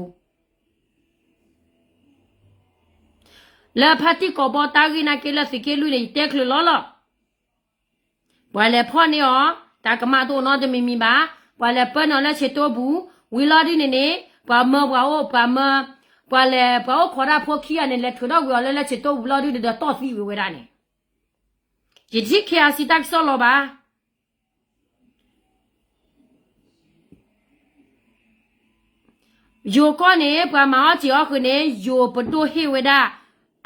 လၢဖါတံၢ်ကိးဘီတၢ်ဂ့ၢ်နာ်က့လၢသုးက့လွံၢ်န့ၣ် ယတဲချုးလီၤလီၤ. ပှၤလဲၤဖီၣ်န့ၢ်အီၤ တၢ်ကမၣ်တအိၣ်နီတမံၤမံၤဘၣ်. ပှၤလဲၤပၢန့ၢ်အီၤလၢဆ့တိပူၤ ဝံၤလီၤဒုန့ၣ်န့ၣ် ပှၤမၢပှၤအိၣ် ပှၤမၢ ပှၤလဲၤ ပှၤအိၣ်ခိးတၢ်ဖိခံဂၤန့ၣ် လဲၤထုးထီၣ်ကွံာ်အီၤလၢလၢဆ့တိပူၤလီၤဒုန့ၣ်ဒီးတီၢ်သံဝံၤဝဲဒၣ်န့ၣ် ယထံၣ် ခ့ၣ်အါစံ တၢ်ကစီၣ်လီၤဘၣ်. ယိၤကီၢ်န့ၣ် ပှၤမၤအီၣ်စ့ၢ်အီၣ်ဃုာ်န့ၣ် ယိၤပဒိၣ်ဟ့ၣ်ဝဲဒၣ်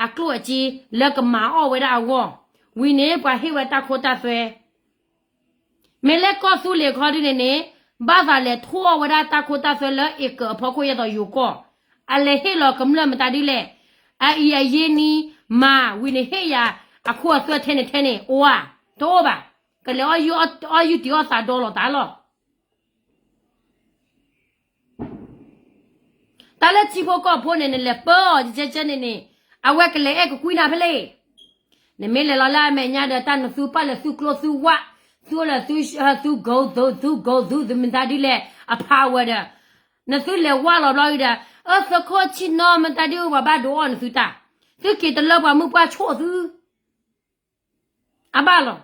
အကျိၣ်အစ့ လၢကမၤအီၣ်ဝဲဒၣ်အဂီၢ်, ဝံၤန့ၣ် ပှၤဟ့ၣ်ဝဲတၢ်ခိတၢ်သွဲ မ့ၢ်လၢကီၢ်သူလ့ၤခီဒုန့ၣ်န့ၣ် ဘၣ်သးလဲၤထိၣ်အီၣ်ဝဲဒၣ်တၢ်ခိတၢ်သွဲလၢ acre အဖီခိၣ် ယဲသိးယိၤကီၢ်, အလဲၤဟ့ၣ်လီၤကမျၢၢ်မတၤဒ်လဲၣ်, အအံၤအယ့ၢ်နံၤမၤဝံၤန့ၣ် ဟ့ၣ်ယၤအခိအသွဲထဲန့ၣ်ထဲန့ၣ် အိၣ်ဧါ, တအိၣ်ဘၣ်. ကလဲၤအီၣ်ယူၢ်တံၢ်အီၣ်သးဒီလီၤတၢ်လီၤ. တၢ်လၢထံဖိကီၢ်ဖိန့ၣ် နလဲၤပၢအီၤကဲကဲန့ၣ်န့ၣ် အဝဲကလဲၤအဲၣ်ကကွံနၤဖဲလဲၣ်. နမ့ၢ်လဲၤလီၤလၢအမဲာ်ညါဒီး တၢ်နသူပာ်လၢသုကျိသုဝး, သူအိၣ်လၢသု သု go သု go သုမတၤဒ်လဲၣ် အ power ဒီး နသုလဲၤဝးလီၤဘျီအံၤဒီး အၢ သုးခိၣ်ဆံၣ်နီၤ မတၤဒ်အူ ပှၤဘၣ်ဒိးအီၣ်နသုတၢ်, သုက့ၤတလၢပှၤမုၢ်ပှၢ်ဆိၣ်သု အဘၣ်လီၤ.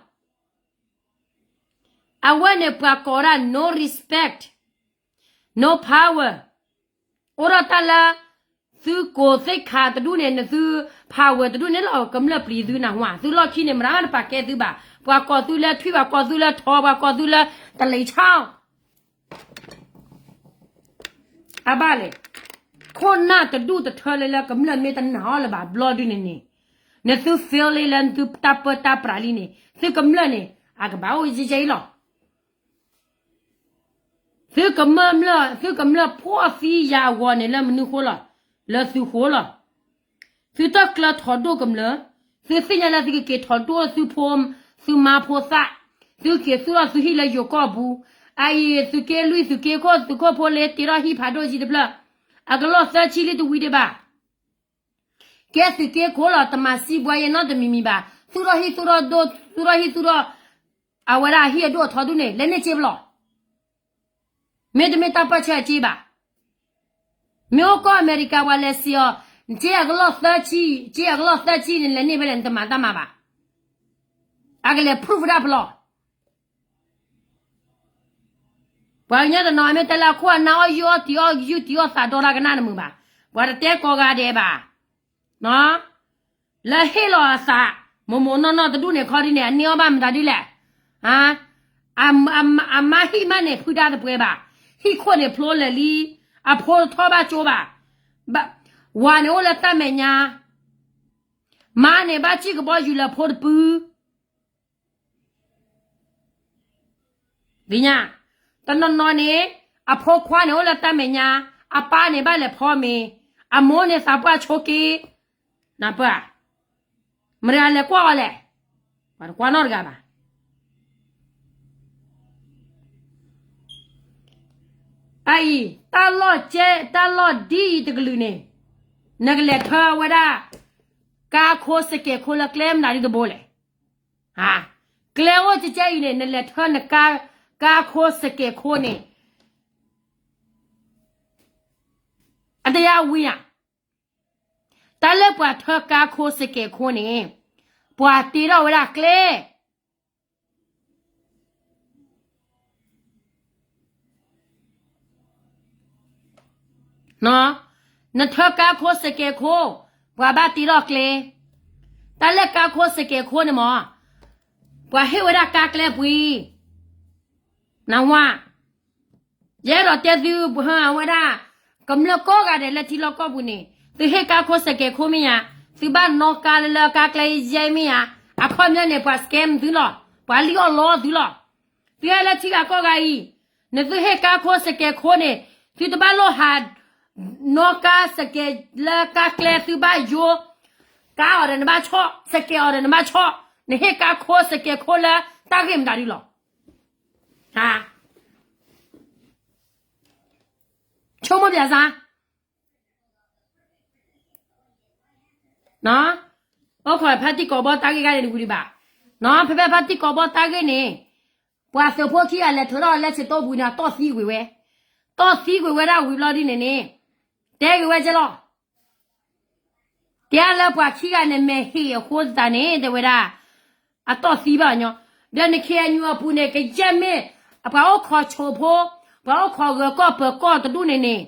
အဝဲန့ၣ်ပှၤကိးဒၣ် no respect, no power, အိၣ်ဒီးတၢ်လၢ သုကိးသ့ၣ်ခါတဒူၣ်န့ၣ် နသု power တဒူၣ်န့ၣ်လီၤ. ကမျၢၢ်ပျံၤသုနၢ်ဟူဧါ, သုလီၢ်ခံန့ၣ် မတၤတပာ်ကဲသုဘၣ်. ပှၤကိးသုလၢထွံၣ်, ပှၤကိးသုလၢထိး, ပှၤကိးသုလၢတလံၤဆၣ် အဘၣ်လဲၣ်. ခိၣ်နၢ်တဒူၣ်တထၢလၢလၢကမျၢၢ်မ့ၢ်တနာ်အီၤလၢၤဘၣ်ဘျီဒုန့ၣ်န့ၣ်, နသု fail လၢနသုတၢ်ပၢတၢ်ပြးလံန့ၣ် သုကမျၢၢ်န့ၣ် အကဘၣ်အိၣ်ယဲၢ်ယဲၢ်အံၤလီၤ. သုကမျၢၢ်, သုကမျၢၢ်ဖိအသံယၤအဂီၢ်န့ၣ် လၢမနုၤဃိလီၤ, လၢသုဃိလီၤ. သုတကျၢၤထီၣ်ဒိၣ်ကမျၢၢ်, သုသ့ၣ်ညါလၢသုကက့ၤထီၣ်ဒိၣ်သုဖိ, သုမါဖိသၣ်, သုက့ၤသူၣ်ထီၣ်သုဟံၣ်လၢယိၤကီၢ်ပူၤ, အအံၤ သုးက့လွံၢ် သုးက့ခိၣ် သုးခိၣ်ဖိလ့ တ့ထီၣ်ဟံၣ်ဖးဒိၣ်ကံတဖျၢၣ်, အကလီၢ်သၢဆံလံတဝံၤဒံးဘၣ်. ကဲသုးက့ခိၣ်လီၤ တမၤစံးဘှါယဲနီတမံၤမံၤဘၣ်, သူၣ်ထီၣ်ဟံၣ်သူၣ်ထီၣ်ဒိၣ်, သူၣ်ထီၣ်ဟံၣ်သူၣ်ထီၣ်, အဝဲဒၣ်အဟံၣ်အဒိၣ်အထီဒုန့ၣ် လဲၤန့ၢ်စ့ပလီၢ် မ့တမ့ၢ်တၢ်ပၢၢ်ဆၢအစ့ဘၣ်. မ့ၢ်အိၣ်ကီၢ်အမဲရကၤ ပှၤလဲၤစံးအီၤ, နစ့အကလီၢ်သၢဆံ, စ့အကလီၢ်သၢဆံန့ၣ် လဲၤန့ၢ်ဖဲလဲၣ် နတမၤတၢ်မၤဘၣ်. အကလဲၤ proof ဒၣ်ပလီၢ်. ပှၤကညီတနီၤမ့ၢ်တဲလၢအခိၣ်အနၢ်အီၣ်ယူၢ်အီၣ်တံၢ်အီၣ်ယူၢ်တံၢ်အီၣ်သးဒီတၢ်ကနၣ်တမုာ်ဘၣ်. ပှၤတတဲကိးဂၤဒဲးဘၣ်. လၢဟ့ၣ်လီၤအသး မိၢ်မိၢ်နီၢ်နီၢ်တဒူၣ်န့ၣ်ခီဒုန့ၣ် အန့ၢ်အီၣ်ဘၣ်မတၤဒ်လဲၣ်. အမါဟံၣ်မးန့ၣ် ဖုတၢ်တပှဲၤဘၣ်. ဟံၣ်ခိၣ်န့ၣ်ဖျိလၢာ်လံ. အဖိတထီၣ်ဘၣ်ကၠိဘၣ်. ဝၤန့ၣ်အိၣ်လၢတၢ်မဲာ်ညါ. မါန့ၣ်ဘၣ်စံၣ်ကဘီယူၤလၢဖိတပုၢ် သ့ၣ်ညါ, တနီၤနီၤန့ၣ် အဖိခွါန့ၣ်အိၣ်လၢတၢ်မဲာ်ညါ, အပၢ်န့ၣ်ဘၣ်လဲၤဖီမ့ၤ, အမိၢ်န့ၣ်သးပှၢ်ဆိက့, နပၢၢ်, မတၤလဲၤကွၢ်အီၤလဲၣ်, ပှၤတကွၢ်နီတဂၤဘၣ်. အအံၤ, တၢ်လီၢ်ကဲ, တၢ်လီၢ်ဒ်အံၤတကလုာ်န့ၣ်, နကလဲၤထၢဝဲဒၣ် ကါခိစကဲးခိလၢကျဲမနုၤဒ်တဘိလဲၣ်. ကျဲအိၣ်ကဲကဲအံၤန့ၣ် နလဲၤထၢနကါ, ကါခိစကဲးခိန့ၣ် အတယါဝံၤဧါ. တၢ်လၢပှၤထၢကါခိစကဲးခိန့ၣ် ပှၤတ့ထီၣ်ဝဲဒၣ်ကျဲ နထၢကါခိစကဲးခိ, ပှၤဘၣ်တ့ထီၣ်ကျဲ, တၢ်လၢကါခိစကဲးခိန့ၣ်မ့ၢ်, ပှၤဟ့ၣ်ဝဲဒၣ်ကါကျဲပှ့ၤ, နဝါ, ယအဲၣ်ဒိးတဲသုဝဲဒၣ်, ကမျၢၢ်ကိးဂၤဒဲးလၢထံလီၢ်ကီၢ်ပူၤန့ၣ်, သုဟ့ၣ်ကါခိစကဲးခိမ့ၢ်ဧါ, သုဘၣ်နီၣ်ကါလၢကါကျဲယဲမ့ၢ်ဧါ, အခီပညီန့ၣ် ပှၤ scam သုလီၤ, ပှၤလံၣ်အီၣ်လီသုလီၤ. သုဟဲလၢထံဂၤကီၢ်ဂၤအံၤ, နသုဟ့ၣ်ကါခိစကဲးခိန့ၣ်, သုတဘၣ်လိၣ်ဟး နီၣ်ကါစကဲးလၢကါကျဲသုဘၣ်ယိ, ကါအီၤဒီးနဘၣ်ဆီၣ်, စကဲးအီၤဒီးနဘၣ်ဆီၣ်, နဟ့ၣ်ကါခိစကဲးခိလၢတၢ်ဂ့ၢ်မတၤဒ်လီၤ. ဆိကမိၣ်ပၠးစါ အိၣ်ခိးဖါတံၢ်ကိးဘီတၢ်ဂ့ၢ်ဂၤန့ၣ်တဝံၤဒံးဘၣ်. ဖဲဖဲဖါတံၢ်ကိးဘီတၢ်ဂ့ၢ်န့ၣ်, ပှၤသုးဖိခံဂၤလဲၤထၢထီၣ်လၢဆံးတိၢ်ပူၤန့ၣ် အတီၢ်သံကွံာ်ဝဲ, တီၢ်သံကွံာ်ဝဲဒၣ်ဝံၤဘျီဒ်န့ၣ်န့ၣ်, တဲက့ၤဝဲကဲလီၤ. တဲလၢပှၤခံဂၤန့ၣ် မဲာ်ဟ့ၣ်အဃိသတးန့ၣ် တဲဝဲဒၣ်, အတီၢ်သံဘၣ်ညီ, ဒီးနခ့ၣ်အညူအပူၤန့ၣ် ကယဲၢ်မ့ၢ်, ပှၤအိၣ်ခိးဆိးဖိ, ပှၤအိၣ်ခိးဂၢၤကီၢ်ပၢၤကီၢ်တဒူၣ်န့ၣ်န့ၣ်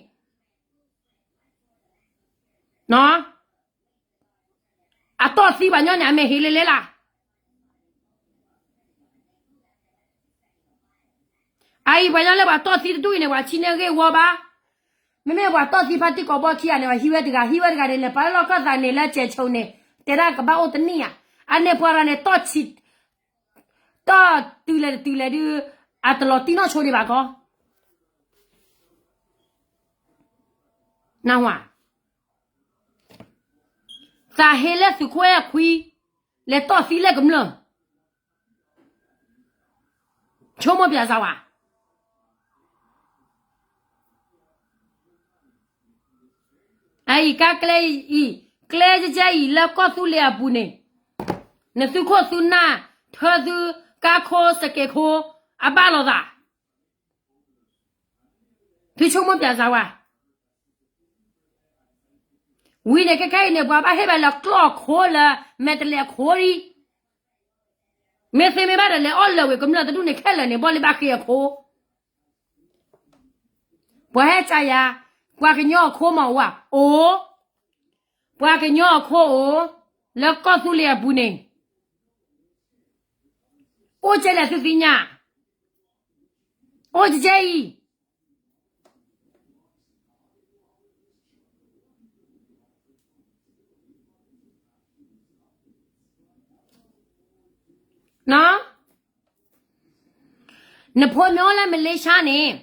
အတီၢ်သံဘၣ်ညီန့ၣ် အမဲာ်ဟ့ၣ်လဲၤလဲၤလၢ်. အအံၤပှၤညီလၢပှၤတီၢ်သံတဒူၣ်အံၤန့ၣ် ပှၤဆံန့ၢ်ဂ့ၢ်ဝီဘၣ်. မ့မ့ၢ်ပှၤတီၢ်သံဖါတံၢ်ကိးဘီခံဂၤန့ၣ် ပှၤဟံးဝဲတဂၤ ဟံးဝဲတဂၤန့ၣ် လဲၤပာ်လၢလီၢ်ခၢၣ်သးန့ၣ် လၢစဲးဆိန့ၣ် တဲဒၣ်ကဘၣ်အိၣ်တနံၣ်ဧါ. အန့ၣ်ပှၤရၤန့ၣ် တီၢ်ဆံ တီၢ်တုၤလဲၤတတုၤလဲၤဒုး အတလီၤတံၢ်နီၢ်ဆိဒံးဘၣ်ကီ. နဝၤ, သးဟ့လၢသုးခိၣ်အဲၣ်ခွံ, လဲၤတီၢ်သံလၢကမျၢၢ်, ဆိကမိၣ်ပၠးစၢ်ဝဲ. အအံၤကါကျဲအံၤ, ကျဲကဲအံၤလၢကီၢ်သူလ့ၤအပူၤန့ၣ်, နသုးခိၣ်သုးနၢ်ထၢသုကါခိစကဲးခိ အဘၣ်လိာ်သး. သုဆိကမိၣ်ပၠးစၢ်ဝဲ. ဝံၤန့ၣ် ခဲခဲအံၤန့ၣ် ပှၤဘၣ်ဟ့ၣ်ဘၣ်လၢကျီၢ်အခိလၢ မဲာ်တလဲးအခိလံ. မ့ၢ်သ့မ့ၢ်ဘၣ်ဒီး လဲၤအီၣ်လၢာ်ဝံၤ ကမျၢၢ်တဒူၣ်န့ၣ်ခဲလၢာ်န့ၣ် ဘီၣ်လံဘၣ်ဃ့အခိ. ပှၤဟဲကၠးယၤ, ပှၤကညီအခိမးဝဲ, အိၣ်, ပှၤကညီအခိအိၣ်, လၢကီၢ်သူလ့ၤအပူၤန့ၣ် အိၣ်ကဲလဲၣ်သုသ့ၣ်ညါ, အိၣ်ကဲအံၤ. နဖိမ့ၢ်အိၣ်လၢမလ့ၡါန့ၣ်,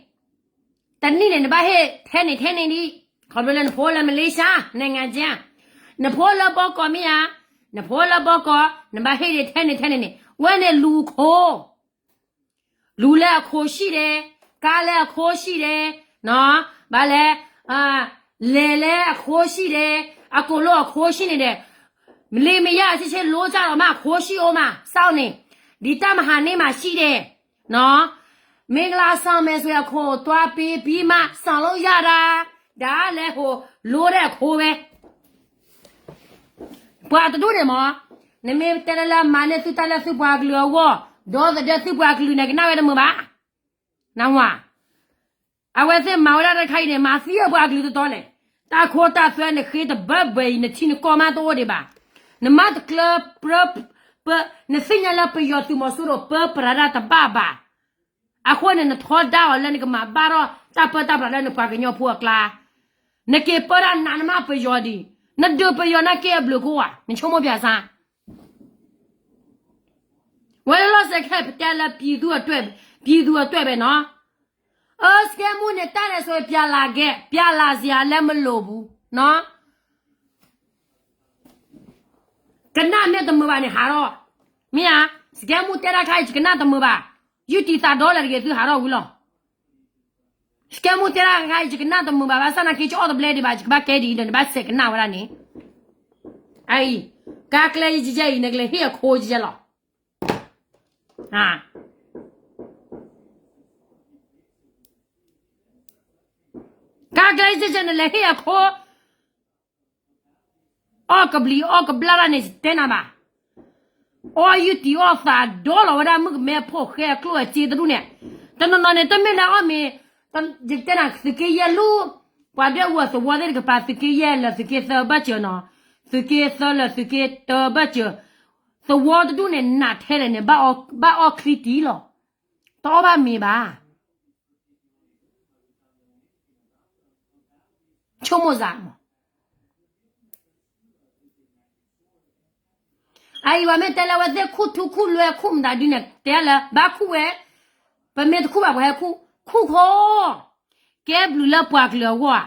တနံၣ်န့ၣ် နဘၣ်ဟ့ၣ်ထဲန့ၣ်ထဲန့ၣ်ဒံး, ခီဖျိလၢနဖိလၢမလ့ၡါ နိုင်ငံခြား, နဖိလၢဘီကီးမ့ၢ်ဧါ, နဖိလၢဘီကီး နဘၣ်ဟ့ၣ်ထဲန့ၣ်ထဲန့ၣ်န့ၣ် ဝဲန့ၣ်လူၤခိ လူၤလၢအခိရှိတယ်, ကါလၢအခိရှိတယ်, ဘၣ်လဲၣ်, လဲၤလၢအခိရှိတယ်, အကိာ်လိာ်အခိရှိန့ၣ်ဒီး, မလ့မယါအဆ့ဆ့လိကၢ်ဒီးမး အခိရှိအိၣ်မး စီန့ၣ်, ဒီတၢ်မဟါန့ၣ်မးရှိတယ်, မင်္ဂလာဆောင်မယ်ဆိုရင် အခိသွားပေးပြီးမှ ဆောင်လို့ရတာ, ဒါလည်းဟိုလိတဲ့အခိပဲ. ပှၤတဒူၣ်န့ၣ်မး, နမ့ၢ်တဲလၢလၢမၤန့ၢ်သုတၢ်လၢသုပှၤကလုာ်အဂီၢ်, ဒီသဒၢသုပှၤကလုာ်န့ၣ် ကနၣ်ဝဲတမုာ်ဘၣ်. နဝၤ, အဝဲသ့ၣ်မၤဝဲဒၣ်တခါအံၤန့ၣ် မၤသံအပှၤကလုာ်တတီလဲၣ်. တၢ်ခိတၢ်သွဲနဃ့တဘၢဘၢအံၤ နထံနကီၢ်မးတအိၣ်ဒံးဘၣ်. နမၤတကျၢ ပြၢ ပ နသ့ၣ်ညါလၢပယီၤသုးမီၤစိရိၤပၢပြးတၢ်တဘၣ်ဘၣ်. အဃိန့ၣ် နထီဒါအီၤလၢနကမၤဘၣ်ထီၣ်တၢ်ပၢတၢ်ပြးလၢနပှၤကညီဖိအကျါ, နက့ၤပၢတၢ်နးနမးပယီၤဒံး, နဒုးပယီၤနာ်က့အဘျုးကအိၣ်ဧါ, နဆိကမိၣ်ပၠးစၢ်. ဝဲလၢလီၢ်စဲခဲ ပတဲလၢ ပြည်သူ့အတွက်ပဲနော်, အၢ စကဲမူန့ၣ် တၢ်န့ၣ်ဆိ ပြလၢ်ကဲ ပြလၢ်စ့အလဲမလိာ်ဘူးနီၤ. ကနၣ်မ့ၢ်တမုာ်ဘၣ်န့ၣ် ဟးထီၣ်, မ့ၢ်ဧါ. စကဲမူတဲတၢ်ခါအံၤ ယကနၣ်တမုာ်ဘၣ်, ယုၢ်တံၢ်သးဒီလၢတဂ့ၤ သုဟးထီၣ်ဝံၤလီၤ. စကဲမူတဲတၢ်ခါအံၤ ယကနၣ်တမုာ်ဘၣ်, ဘၣ်ဆၣ်နာ်က့ ယအီၣ်တဘျဲဒံးဘၣ်, ယကဘၣ်ကဲဒ်အံၤဒီး နဘၣ်ဆဲးကနၣ်ဝဲဒၣ်န့ၣ်. အအံၤ, ကါကျဲယဲအံၤ နကလဲၤဟ့ၣ်အခိယဲလီၤ. ကါကျဲယဲနလဲၤဟ့ၣ်အခိ, အီၣ်ကဘျံးအီၣ်ကဘျၣ်တၢ်န့ၣ် တဲနၤဘၣ်. အီၣ်ယုၢ်တံၢ်အီၣ်သးဒီလီၤဝဲဒၣ် မုၣ်ကမဲဖိဃဲအကျိၣ်အစ့တဒူၣ်န့ၣ်, တနီၤနီၤန့ၣ် တမ့ၢ်လၢအီၣ်မ့ၤ, ယတဲနၤ သုးက့ယဲၢ်လူ, ပှၤဒွဲၣ်အူအသဝီသ့ၣ်တကပၤ သုးက့ယဲၢ်လၢသုးက့သၢဘၢၣ်စၢၤနီၤ, သုးက့သၢလၢသုးက့တၢဘၢၣ်စၢၤ, သဝီတဒူၣ်န့ၣ် နးထဲလဲၣ်န့ၣ် ဘၣ်အီၣ်ချံတံၢ်လီၤ, တအီၣ်ဘၣ်မ့ၤဘၣ်. ဆိကမိၣ်စ့ၢ်မး. အအံၤပှၤမ့ၢ်တဲလၢအဝဲသ့ၣ်ခူၣ်ထူခူၣ်လွဲခူၣ်မတၤဒုန့ၣ် တဲလၢဘၣ်ခူၣ်ဝဲ, ပမ့ၢ်တခူၣ်ဘၣ်ပှၤဟဲခူၣ်, ခူၣ်ဃီ, ကဲဘျုးလၢပှၤကလုာ်အဂီၢ်ဧါ,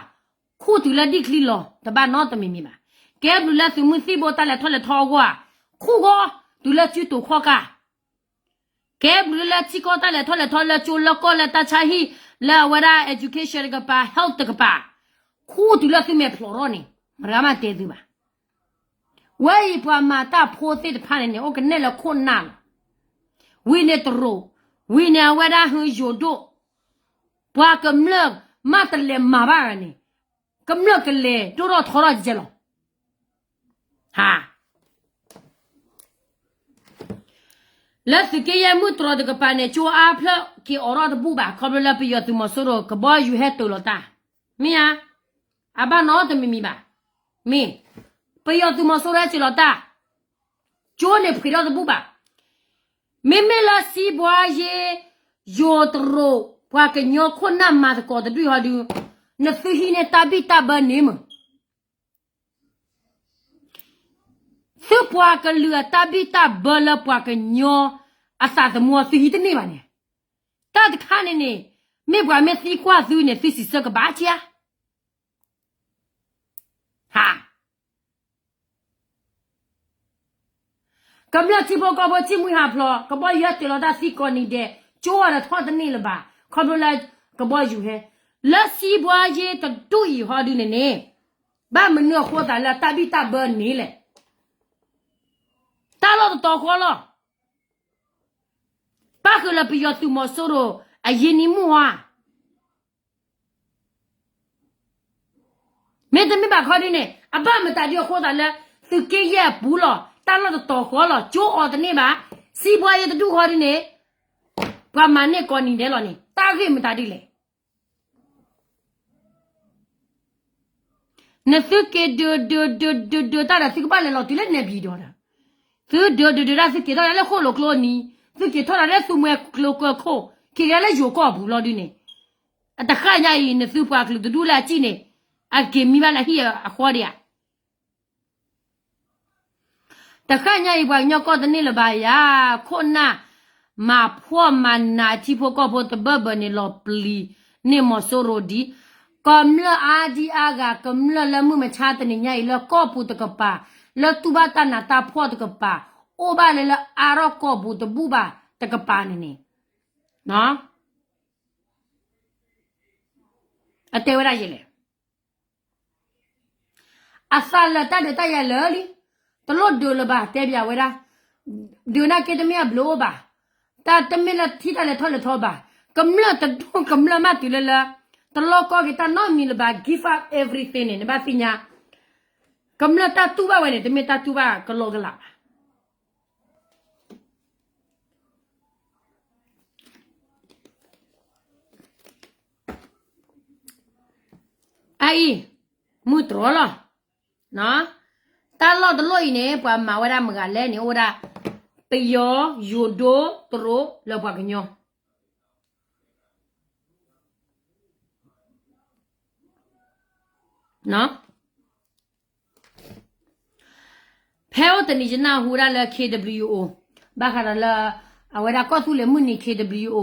ခူၣ်တုၤလၢဒံၣ်ချံလီၤ တဘၣ်နီတမံၤမံၤဘၣ်. ကဲဘျုးလၢသုးမုၢ်သံၣ်ဘိတၢ်လဲၤထီၣ်လဲၤထီအဂီၢ်ဧါ, ခူၣ်ဃီ, တုၤလၢစုတိာ်ခီၣ်ကၢ် ကဲဘျုးလၢထံကီၢ်တၢ်လဲၤထီၣ်လဲၤထီ လၢကၠိလၢကီၢ်လၢတၢ်ဆါဟံၣ်, လၢအဝဲဒၣ် education တကပၤ health တကပၤ, ခူၣ်တုၤလၢသုမဲာ်ဖျိးထီၣ်န့ၣ် မတၤမးတဲသုဘၣ်. ဝဲအံၤပှၤမၤတၢ်ဖိသ့ၣ်တဖၣ်န့ၣ်န့ၣ် အိၣ်ကနဲၣ်လၢခိၣ်နၢ်လီၤ. ဝံၤန့ၣ်တရူး, ဝံၤန့ၣ်အဝဲဒၣ်ဟူယိၤဒိၣ်, ပှၤကမျၢၢ်မးတလဲၤမၤဘၣ်န့ၣ်, ကမျၢၢ်ကလဲၤဒိၣ်ထီၣ်ထီထီၣ်ကဲလီၤ. ဟါ လၢသုးက့ယဲၢ်မုၢ်တြီၤတကပၤန့ၣ် ကၠိအါဖျၢၣ်က့ၤအိးထီၣ်တဘူၣ်ဘၣ် ခီဖျိလၢပယီၤသုးမီၤစိရိၤကဘီယူၤဟဲတၢၤလီၤတၢ်, မ့ၢ်ဧါ, အဘၣ်နီတမံၤမံၤဘၣ်, မ့ၢ်, ပယီၤသုးမီၤစိရိၤဟဲတၢၤလီၤတၢ်, ကၠိန့ၣ်ဖှံးထီၣ်တဘူၣ်ဘၣ်, မ့မ့ၢ်လၢစံးဘှါယ့, ယိၤတရူး, ပှၤကညီခိၣ်နၢ်မၤသကိးတဒူၣ်ဟီဒု, နသုဟံးန့ၢ်တၢ်ဘံၣ်တၢ်ဘၢန့ၣ်မ့ၢ် သုပှၤကလုာ်အတၢ်ဘံၣ်တၢ်ဘၢလၢပှၤကညီအသးသမူအီၤ သုဟံးတန့ၢ်ဘၣ်န့ၣ်, တၢ်တခါန့ၣ်န့ၣ်, မ့ၢ်ပှၤမ့ၢ်သံကွၢ်သုန့ၣ် သုစံးဆၢကဘၣ်ကဧါ, ဟါ ကမျၢၢ်ထံဖိကီၢ်ဖိထံၣ်မှံဟးဖျိး ကဘီယူၤဟဲတၢၤလီၤတၢ်သံကိးနံၤဒဲး, ကၠိအီၤဒီးထီၣ်တန့ၢ်လၢၤဘၣ်, ခီဖျိလၢကဘီယူၤဟဲ, လၢစံးဘှါယ့တဒူၣ်အံၤဟီဒုန့ၣ်န့ၣ်, ဘၣ်မနုၤအဃိသးလၢတၢ်ဘံၣ်တၢ်ဘၢန့ၣ်လဲၣ်, တၢ်လီၢ်တတီၤဃီလီၤ. ပၣ်ဃုာ်လၢပယီၤသုးမီၤစိရိၤအယံာ်နံၤမုၢ်ဧါ, မ့တမ့ၢ်ဘၣ်ခီဒုန့ၣ် အဘၣ်မတၤဒုအဃိသးလၢ သုးက့ယဲၢ်အပူၤလီၤ, တၢ်လီၢ်တတီၤဃီလီၤ, ကၠိအီၤတန့ၢ်ဘၣ်, စံးဘှါယ့တဒူၣ်ဃီဒုန့ၣ်, ပှၤမၤန့ၢ်ကိးနံၤဒဲးလီၤန့ၣ် တၢ်ဂ့ၢ်မတၤဒုလဲၣ်. နသုက့ၤဒုးဒုးဒုးဒုးဒုးတၢ်ဒီး သုကဘၣ်လဲၤလီၤတုၤလၢနဲပံၤဒီးဒီး, သုဒုးဒုးဒုးတၢ် သုက့ၤထီၣ်ဒၣ်လၢဃိၣ်လိာ်ကျိနံၤ, သုက့ၤထီၣ်ဒၣ်လၢသူမှဲကျိကၢခိၣ်, က့ၤကဒါလၢယိၤကီၢ်ပူၤလီၤဒုန့ၣ်, အတဃၣ်ညါအံၤ နသုပှၤကလုာ်တဒူၣ်လၢအစံၣ်န့ၣ်, အက့ၤမံဘၣ်လၢဟံၣ်အဃီဒံးဧါ. တဃၣ်ညါအံၤ ပှၤကညီကီၢ်တန့ၢ်လၢၤဘၣ်ယၤ, ခိၣ်နၢ်မၤဖှီၣ်မၤနးထံဖိကီၢ်ဖိတဘၢၣ်ဘၢၣ်န့ၣ် လီၤပျံၤန့ၢ်မီၤစိရိၤဒ်, ကမျၢၢ်အါဒံအါဂၤ ကမျၢၢ်လၢမုၢ်မဆါတနံၤညါအံၤ လၢကီၢ်ပူၤတကပၤ, လၢတူၢ်ဘၣ်တၢ်နးတၢ်ဖှီၣ်တကပၤ, အိၣ်ဘၣ်လၢလၢအါထီၣ်ကီၢ်ပူၤတဘူၣ်ဘၣ်တကပၤန့ၣ်န့ၣ်, အတဲဝဲဒၣ်ယဲလဲၣ်. အသးလၢာ်တၢ်ဒုးတၢ်ယၤလၢာ်လံ, တလိၣ်ဒုးလၢၤဘၣ် တဲဘၣ်ဝဲဒၣ်, ဒုးနာ်က့တမ့ၢ်အဘျုးအိၣ်ဘၣ်, တၢ်တမ့ၢ်လၢထံၣ်တၢ်လဲၤထီၣ်လဲၤထီဘၣ်, ကမျၢၢ်တဒူၣ်ကမျၢၢ်မးတုၤလၢလၢ, တလီၢ်ကီၢ်က့ၤတၢ်နီတမံၤလၢၤဘၣ် give up everything န့ၣ် နဘၣ်သ့ၣ်ညါ, ကမျၢၢ်တၢ်တူၢ်ဘၣ်ဝဲန့ၣ် တမ့ၢ်တၢ်တူၢ်ဘၣ်ကလီကလးဘၣ်. အအံၤ, မုၢ်တြီၤလီၤ. တၢ်လီၢ်တလီၢ်အံၤန့ၣ် ပှၤမၤဝဲဒၣ်မဂၤလဲၣ်န့ၣ် အိၣ်ဝဲဒၣ် ပယီၤ ယိၤဒိၣ်တရူးလၢပှၤကညီ ဖဲအိၣ်တနံၤယနၢ်ဟူဒၣ်လၢ K W O ဘၣ်ဃးဒီးလၢ အဝဲဒၣ်ကီၢ်သူလ့ၤမုၢ်နံၤ K W O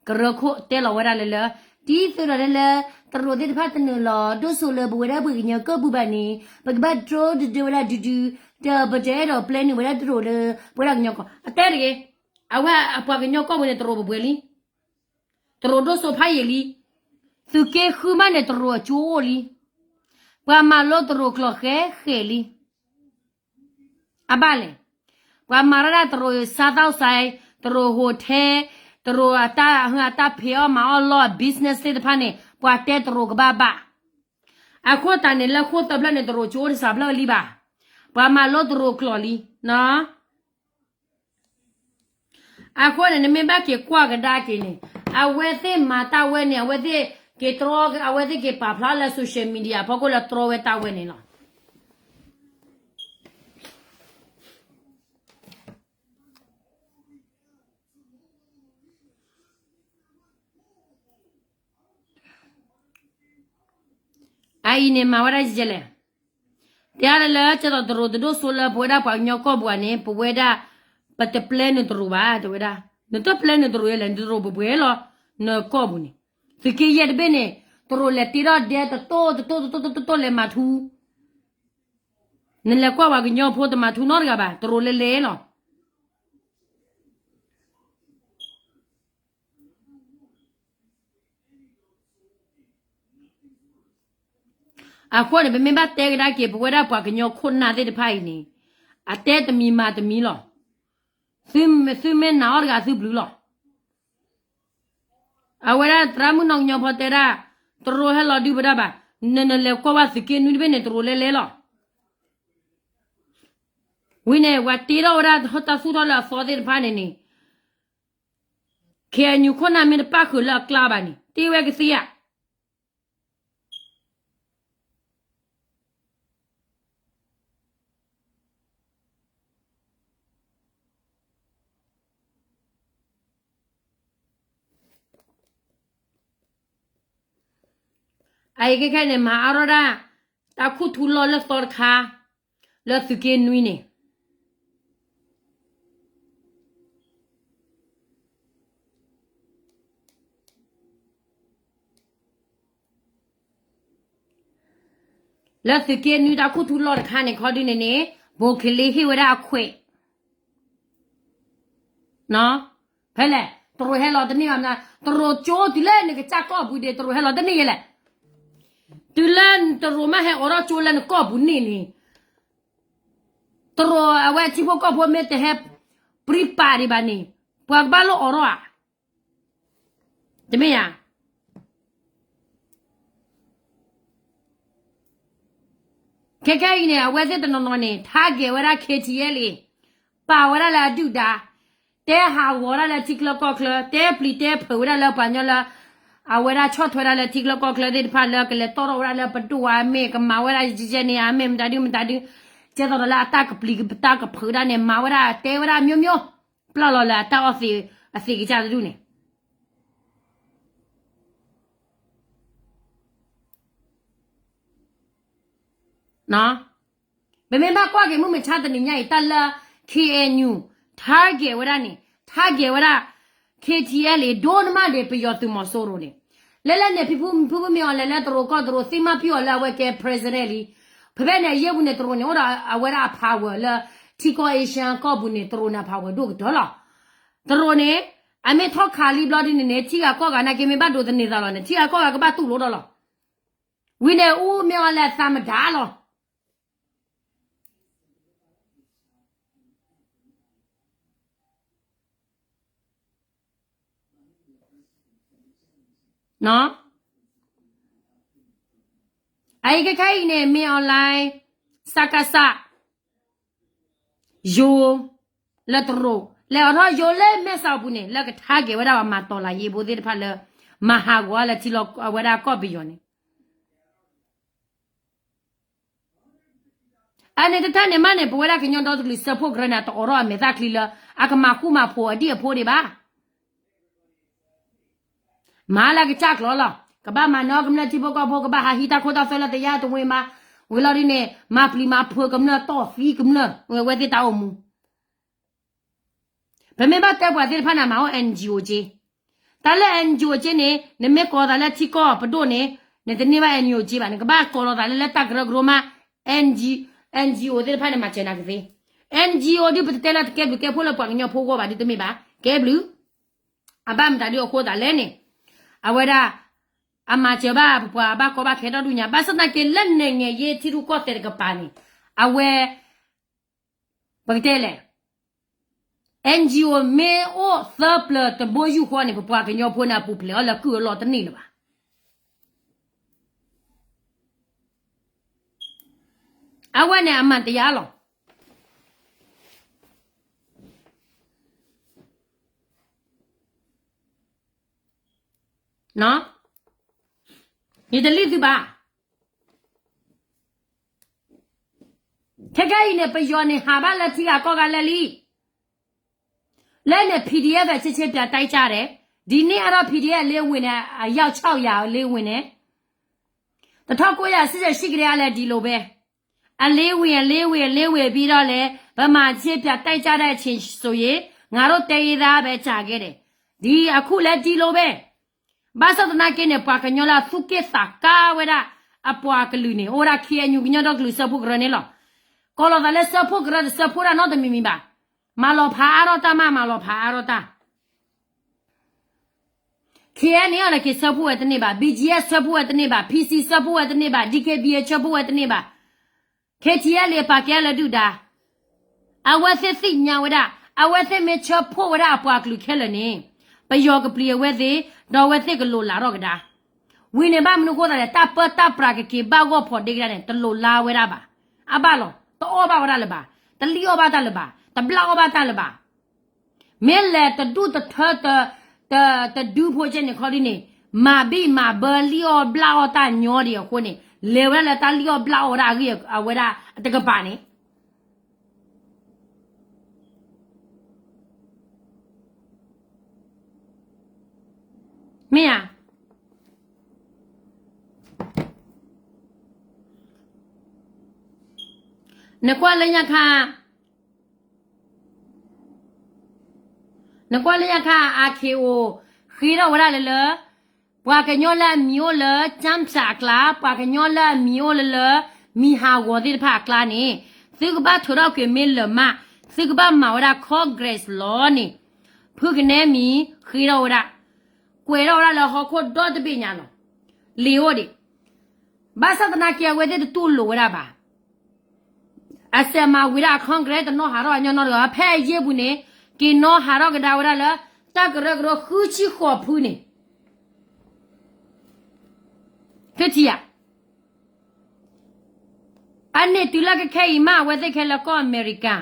ကရၢခိၣ်တဲလီၤဝဲဒၣ်လၢလၢ ဒ်သိးဒီးလၢ တရူးသ့ၣ်တဖၣ်တနုာ်လီၤဒိၣ်စိလၢပဝဲဒၣ်ပှၤကညီကီၢ်ပူၤဘၣ်န့ၣ် ပကဘၣ်တြီတဒၢဝဲဒၣ်ဒုဒု, ဒီးပတအဲၣ်ဒိးပျဲနုာ်ဝဲဒၣ်တရူးလၢ ပဝဲဒၣ်ကညီကီၢ် အတဲတဂ့ၤ, အဝဲအပှၤကညီကီၢ်ပူၤန့ၣ် တရူးပှဲၤပှဲၤလံ, တရူးဒိၣ်စိဖးယံာ်လံ, သုးက့ဃုမးန့ၣ် တရူးအကၠိအိၣ်လံ, ပှၤမၤလိတရူးကျိာ်ဃဲဃဲလံ. အဘၣ်လဲၣ်, ပှၤမၤရၢၢ်ဒၣ်တရူး စားသောက်ဆိုင်, တရူး hotel, တရူးအတၢ်ဟ့ၣ်အတၢ်ဖံးအီၣ်မၤအီၣ်လီၢ် business သ့ၣ်တဖၣ်န့ၣ် ပှၤတဲတရူးကဘၣ်ဘၣ်. အဃိသတးန့ၣ် လၢဃိသၢဖျၢၣ်န့ၣ် တရူးကၠိအိၣ်တစှၤဖျၢၣ်လံဘၣ်. ပှၤမၤလိတရူးကျိာ်လံနီၤ. အဃိန့ၣ် နမ့ၢ်ဘၣ်က့ၤကွၢ်ကဒါက့ၤန့ၣ် အဝဲသ့ၣ်မၤတၢ်ဝဲန့ၣ် အဝဲသ့ၣ်က့ၤတြီ အဝဲသ့ၣ်က့ၤပာ်ဖျါလၢ social media အဖီခိၣ်လၢတြီဝဲတၢ်ဝဲန့ၣ်လီၤ. အအံၤန့ၣ်မၤဝဲဒၣ်ယဲလဲၣ်. တဲဒၣ်လၢ ကဲသိးတရူးတဒိၣ်စိလၢပဝဲဒၣ်ပှၤကညီကီၢ်ပူၤန့ၣ် ပဝဲဒၣ် ပတပျဲနုာ်တရူးဘၣ် တဲဝဲဒၣ်. နတပျဲနုာ်တရူးယဲလဲၣ်, နတရူးပှဲၤပှဲၤလီၤ နကီၢ်ပူၤန့ၣ်. သုးက့ယဲၢ်တဘ့ၣ်န့ၣ် တရူးလဲၤတ့ထီၣ်ဒဲတတိၢ်တတိၢ်တတိၢ်တတိၢ်လဲၤမၤထူ နလဲၤကွၢ်ပှၤကညီဖိတမၤထူနီတဂၤဘၣ်, တရူးလဲၤလဲၤလီၤ. အဃိန့ၣ် ပမ့ၢ်ဘၣ်တဲကဒါက့ၤ ပဝဲဒၣ်ပှၤကညီခိၣ်နၢ်သ့ၣ်တဖၣ်အံၤန့ၣ် အတဲတမံၤမၤတမံၤလီၤ. သုမ့ၢ်နာ်အီၤတဂၤသုဘျုးလီၤ. အဝဲဒၣ်သရၣ်မုၣ်နီၢ်ကညီဖိတဲဒၣ် တရူးဟဲလီၤဒုးပဒါဘၣ်, နနလဲၤကွၢ်ဝဲသုးက့နွံတဘ့ၣ်န့ၣ် တရူးလဲၤလဲၤလီၤ. ဝံၤန့ၣ် ပှၤတ့ထီၣ်ဝဲဒၣ်တၢ်သူၣ်ထီၣ်လၢအသီသ့ၣ်တဖၣ်န့ၣ်န့ၣ် KNU ခိၣ်နၢ်မ့ၢ်တပၣ်ဃုာ်လၢအကျါဘၣ်န့ၣ် တ့ဝဲကသ့ဧါ. အအံၤခဲခဲန့ၣ် မၤအါထီၣ်ဒၣ် တၢ်ခူၣ်ထူလီၢ်လၢသီတခါ လၢသုးက့နွံန့ၣ် လၢသုးက့နွံတၢ်ခူၣ်ထူလီၢ်တခါန့ၣ် ခီဒုန့ၣ်န့ၣ် ဘိးခ့လ့ဟ့ၣ်ဝဲဒၣ်အခွဲး ဖဲလဲၣ် တရူးဟဲလီၤတန့ၢ်ဘၣ်မနုၤ, တရူးကၠိတုၤလၢနကစၢ်ကီၢ်ပူၤဒံး တရူးဟဲလီၤတန့ၢ်ယဲလဲၣ်. တုၤလၢတရူးမ့ၢ်ဟဲအိးထီၣ်ကၠိလၢနကီၢ်ပူၤန့ၣ်န့ၣ် တရူးအဝဲထံဖိကီၢ်ဖိမ့ၢ်တဟဲပြံပာ်ဒံးဘၣ်န့ၣ် ပှၤကဘၣ်လိၣ်အိးထီၣ်ဧါ. တမ့ၢ်ဧါ. ခဲခဲအံၤန့ၣ် အဝဲသ့ၣ်တနီၤနီၤန့ၣ် target ဝဲဒၣ် KTLA ပာ်ဝဲဒၣ်လၢအဒုၣ်ဒါ, တဲဟးဂီၤဒၣ်လၢထံချၢကီၢ်ချၢ, တဲပျံၤတဲဖုးဝဲဒၣ်လၢပှၤကညီလၢ အဝဲဒၣ်ဆီၣ်ထွဲဒၣ်လၢထံချၢကီၢ်ချၢသ့ၣ်တဖၣ်လၢကလဲၤတီၢ်ထီၣ်ဝဲဒၣ်လၢပဒိၣ်ဧါမ့ၢ် ကမၤဝဲဒၣ်ယဲၢ်န့ၣ်ဧါမ့ၢ်မတၤဒုမတၤဒု, ကဲသိးဒီးလၢအတၢ်ကပျံၤတၢ်ကဖုးဒၣ်န့ၣ် မၤဝဲဒၣ်တဲဝဲဒၣ်မျိုးမျိုး, ပျၢ်လီၤလၢအတၢ်အီၣ်သ့အသ့ကစၢ်တဒူၣ်န့ၣ် ပမ့ၢ်ဘၣ်ကွၢ်က့ၤမုၢ်မဆါတနံၤညါအံၤ တၢ်လၢ KNU target ဝဲဒၣ်န့ၣ် target ဝဲဒၣ် KTLA ဒိၣ်နမၢ်ဒံး ပယီၤသုးမီၤစိရိၤန့ၣ်, လၢလၢန့ၣ် ဖံဖုမ့ၢ်အီၤလဲၤလၢတရူးကီၢ်တရူး သ့ၣ်မၣ်ပျုၢ်အီၤလၢအဝဲကဲ president လံ. ဖဲဖဲန့ၣ် အယဲၢ်ပူၤန့ၣ် တရူးန့ၣ် အိၣ်ဒီးအဝဲဒၣ်အ power လၢ ထံကီၢ် Asia ကီၢ်ပူၤန့ၣ် တရူးန့ၣ် အ power ဒိၣ်ကတၢၢ်လီၤ. တရူးန့ၣ် အမ့ၢ်ထီၣ်ခးလံဘျီဒ်န့ၣ်န့ၣ် ထံဂၤကီၢ်ဂၤနာ်က့မ့ၢ်ဘၣ်ဒိးသန့ၤသးလီၤန့ၣ် ထံဂၤကီၢ်ဂၤကဘၣ်တူၢ်လိာ်ဒီးလီၤ. ဝံၤန့ၣ် အူမ့ၢ်အီၤလဲၤသးမတၤလီၤ. အအံၤခဲခဲအံၤန့ၣ် မ့ၢ် online စကစ ယိၤ လၢတရူး လဲၤအိးထီၣ်ယိၤလၢမဲၢ်ဆီးပူၤန့ၣ် လၢက target ဝဲဒၣ်ပှၤမၤတီၤလၤယ့ဖိသ့ၣ်တဖၣ်လၢ မၤဟးဂီၤလၢထံလီၤအဝဲဒၣ်ကီၢ်ပယီၤန့ၣ် အန့ၣ်တထၢၣ်န့ၣ်မးန့ၣ် ပဝဲဒၣ်ကညီဒီတကလုာ်စၢဖှိၣ်ကရၢန့ၣ် တအိးထီၣ်အမဲာ်သၣ်ချံလၢ အကမၤဃူမၤဖိးအဒံၣ်အဖိဒံးဘၣ်. မၤလၢကစၢ်ကျိၤလီၤ. ကဘၣ်မၤနၢၤကမျၢၢ်ထံဖိကီၢ်ဖိ ကဘၣ်ဟးဟံးတၢ်ခိတၢ်သွဲလၢတယါတဝ့ၤမး, ဝံၤလီၤဒ်န့ၣ် မၤပျံၤမၤဖုးကမျၢၢ် တီၢ်သံကမျၢၢ် ဝဲသ့ၣ်တၢ်အိၣ်မူ ပမ့ၢ်ဘၣ်တဲပှၤသ့ၣ်တဖၣ်န့ၣ် မၤအိၣ် NGO က့, တ တၢ်လၢ N G O က့န့ၣ် နမ့ၢ်ကိးသးလၢထံကီၢ်ပဒိၣ်န့ၣ် နတန့ၢ်ဘၣ် N G O က့ဘၣ်, နကဘၣ်ကိးလီၤသးလၢ လၢတၢ်ကရၢကရိမး, N G, N G O သ့ၣ်တဖၣ်န့ၣ် မၤစၢၤနၤကသ့. N G O ဒ်ပတတဲလၢတကဲဘျုးကဲဖှိၣ်လၢပှၤကညီဖိအဂီၢ်ဘၣ်ဒ်တမ့ၢ်ဘၣ်, ကဲဘျုး, အဘၣ်မတၤဒ်အဃိသးလဲၣ်န့ၣ်, အဝဲဒၣ် အမၤစၢၤဘၣ်ပပှၤဘၣ်ကီဘၣ်ခဲဒီဒူၣ်ညါ, ဘၣ်ဆၣ်သနာ်က့လၢနဲၣ်ငဲၤယ့ထံရူၢ်ကီၢ်သဲးတကပၤန့ၣ်, အဝဲ ပကတဲလဲၣ်, N G O မ့ၢ်အိၣ်သၢပျၢၤတဘိယူၢ်ဃီန့ၣ် ပပှၤကညီဖိန့ၣ် အပူၤဖျဲးအီၤလၢကုၢ်အလီၢ်တန့ၢ်လၢၤဘၣ်. အဝဲန့ၣ်အမၤတယၤလီၤ. ယတလံၣ်သုဘၣ်. ခဲကဲအံၤန့ၣ် ပယီၤန့ၣ် ဟးဘၣ်လၢထံဂၤကီၢ်ဂၤလၢာ်လံ. လၢန့ၣ် P D F ဆ့ဆ့ပၠးတၢ်ကၢ်ဒဲး, ဒ်န့ၣ်အါထီၣ် P D F အလ့ဝ့ၤန့ၣ် အယီၢ်ဆီၣ်ယၤအလ့ဝ့ၤန့ၣ်, တထီၣ်ကိးယၤစံၣ်ဆဲၣ်ဆံကဒဲအလဲၤဒ်လိာ်ဘဲ, အလ့ဝ့ၤ အလ့ဝ့ၤ အလ့ဝ့ၤဘံဒီးလဲၣ်, ပမၤဆ့ပၠးတၢ်ကၢ်ဒဲးအဆ့စိၤယ့ၤ, ငါတို့တဲရေးသားပဲ ကြာခဲ့တယ်, ဒ်အခုလဲၤဒ်လိာ်ဘဲ. ဘၣ်ဆၣ်သနာ်က့န့ၣ် ပှၤကညီလၢအသူၣ်က့ၣ်သးကါဝဲဒၣ် အပှၤကလုာ်န့ၣ် အိၣ်ဝဲဒၣ် K N U ကညီဒီကလုာ်စၢဖှိၣ်ကရၢန့ၣ်လီၤ. ကိးလီၤသးလၢစၢဖှိၣ်ကရၢ တစၢဖှိၣ်တၢ်နီတမံၤမံၤဘၣ်. မၤလီၤဖးအါထီၣ်တၢ်မး မၤလီၤဖးအါထီၣ်တၢ် K N A န့ၣ် က့ၤစၢဖှိၣ်ဝဲတန့ၢ်ဘၣ်, B G F စၢဖှိၣ်ဝဲတန့ၢ်ဘၣ်, P C စၢဖှိၣ်ဝဲတန့ၢ်ဘၣ်, D K B A စၢဖှိၣ်ဝဲတန့ၢ်ဘၣ်, K T L A ပာ်ကဲလၢဒုၣ်ဒါ, အဝဲသ့ၣ်သ့ၣ်ညါဝဲဒၣ်, အဝဲသ့ၣ်မ့ၢ်စၢဖှိၣ်ဝဲဒၣ်အပှၤကလုာ်ခဲလၢာ်န့ၣ်, ပယီၤကပျံၤအဝဲသ့ၣ်, ဒီးအဝဲသ့ၣ်ကလိၤလးထီၣ်ကဒါ. ဝံၤန့ၣ်ဘၣ်မနုၤဃိသးလဲၣ်, တၢ်ပၢတၢ်ပြးကက့ၤဘၣ်ဂီၢ်ဖီဒ့ကဒါန့ၣ် တလိၤလးဝဲဒၣ်ဘၣ်. အဘၣ်လီၤ, တအီၣ်ဘၣ်ဝဲဒၣ်လၢၤဘၣ်, တလံၣ်အီၣ်ဘၣ်တၢ်လၢၤဘၣ်, တဘျၣ်အီၣ်ဘၣ်တၢ်လၢၤဘၣ်. မ့ၢ်လဲၤတဒူၣ်တထၢ တဒုဖိကဲန့ၣ်ခီဒ်န့ၣ်, မၤဘံၣ်မၤဘၢလံၣ်အီၣ်ဘျၣ်အီၣ်တၢ်ညီဒံးအဃိန့ၣ်, လဲၤဝဲဒၣ်လၢတၢ်လံၣ်အီၣ်ဘျၣ်အီၣ်ဝဲဒၣ်အဂ့ၢ်အဝဲဒၣ်တကပၤန့ၣ် မ့ၢ်ဧါ. နကွၢ်လၢညါခါ, နကွၢ်လၢညါခါ R K O ဃ့ထီၣ်ဝဲဒၣ်လၢလၢ ပှၤကညီလၢအမံၤအိၣ်လၢ ကၠၢ်ဖၠးအကျါ, ပှၤကညီလၢအမံၤအိၣ်လၢလၢ မံၤဟးဂီၤသ့ၣ်တဖၣ်အကျါန့ၣ်, သုကဘၣ်ထုးထီၣ်ကွံာ်မ့ၢ်လၢာ်မး, သုကဘၣ်မၤဝဲဒၣ် Congress လီၤန့ၣ်, ဖုကနဲမံၤဃ့ထီၣ်ဝဲဒၣ်, ကွဲးထီၣ်ဝဲဒၣ်လၢဟီၣ်ခိၣ်ဒီတဘ့ၣ်ညါလီၤ. လံာ်အိၣ်ဒံး, ဘၣ်ဆၣ်သနာ်က့အဝဲသ့ၣ်တတူၢ်လိာ်ဝဲဒၣ်ဘၣ်. အစဲးမၤဝံၤဒၣ်အ Congress တနီၣ်ဟးထီၣ်အညီနီတဂၤဘၣ်, ဖဲအယ့ၢ်ပူၤန့ၣ် က့ၤနီၣ်ဟးထီၣ်ကဒါဝဲဒၣ်လၢ တၢ်ကရၢကရိဃုဆံဃိးဖုန့ၣ် သုထံၣ်ဧါ. အန့ၣ်တုၤလၢကခဲအံၤမး အဝဲသ့ၣ်ခဲလၢာ်ကီၢ်အမဲရကၤ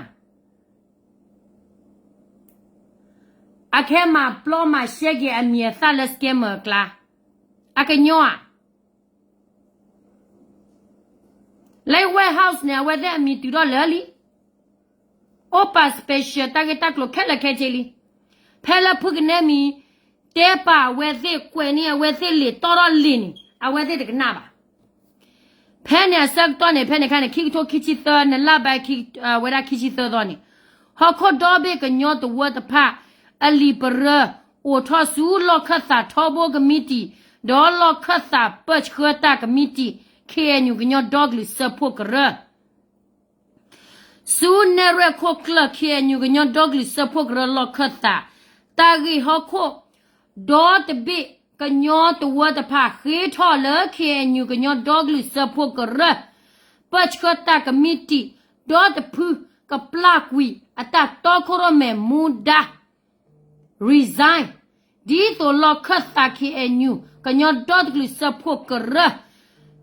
အခဲမၤပျီမၤရှဲက့ၤအမံၤအသၣ်လၢ scammer အကျါ, အကညီဧါ. လၢ White House န့ၣ် အဝဲသ့ၣ်အမံၤတုၤထီၣ်လၢာ်လံ. အိၣ်ပာ် special တၢ်ဂ့ၢ်တၢ်ကျိၤခဲလၢာ်ခဲဆ့လံ. ဖဲလၢဖုကနဲမံၤ တဲပာ်အဝဲသ့ၣ် ကွဲးန့ၢ်အဝဲသ့ၣ်လံာ်တီထီၣ်လံာ်န့ၣ် အဝဲသ့ၣ်တကနၣ်ဘၣ်. ဖဲန့ၣ်အဆၢကတီၢ်န့ၣ် ဖဲန့ၣ်ခါန့ၣ် ခံကထိခံဆံသၢ နလါဘဲ ဝဲဒၣ်ခံဆံသၢသီန့ၣ်, ဟီၣ်ခိၣ်ဒီဘ့ၣ်ကညီတဝၢတဖၣ် အလံာ်ပရၢ အိးထီၣ်ဆူလီၢ်ခၢၣ်သးထီဘိကမံးတံာ် ဒီးလီၢ်ခၢၣ်သးပၢဆှၢတၢ်ကမံးတံာ် K N U ကညီဒီကလုာ်စၢဖှိၣ်ကရၢ ဆူနဲၣ်ရွဲၣ်ခိၣ်ကျၢၢ် K N U ကညီဒီကလုာ်စၢဖှိၣ်ကရၢလီၢ်ခၢၣ်သး တၢ်ဂ့ၢ်ဟီၣ်ခိၣ် ဒီတဘ့ၣ်ကညီတဝၢတဖၣ်ဃ့ထီၣ်လၢ K N U ကညီဒီကလုာ်စၢဖှိၣ်ကရၢ ပၢဆှၢတၢ်ကမံးတံာ် ဒီတဖုကပျၢ်ကွံာ်အတၢ်တီခိၣ်ရိၣ်မဲာ်မူဒါ resign ဒ်သိးလီၢ်ခၢၣ်သး K N U ကညီဒီတကလုာ်စၢဖှိၣ်ကရၢ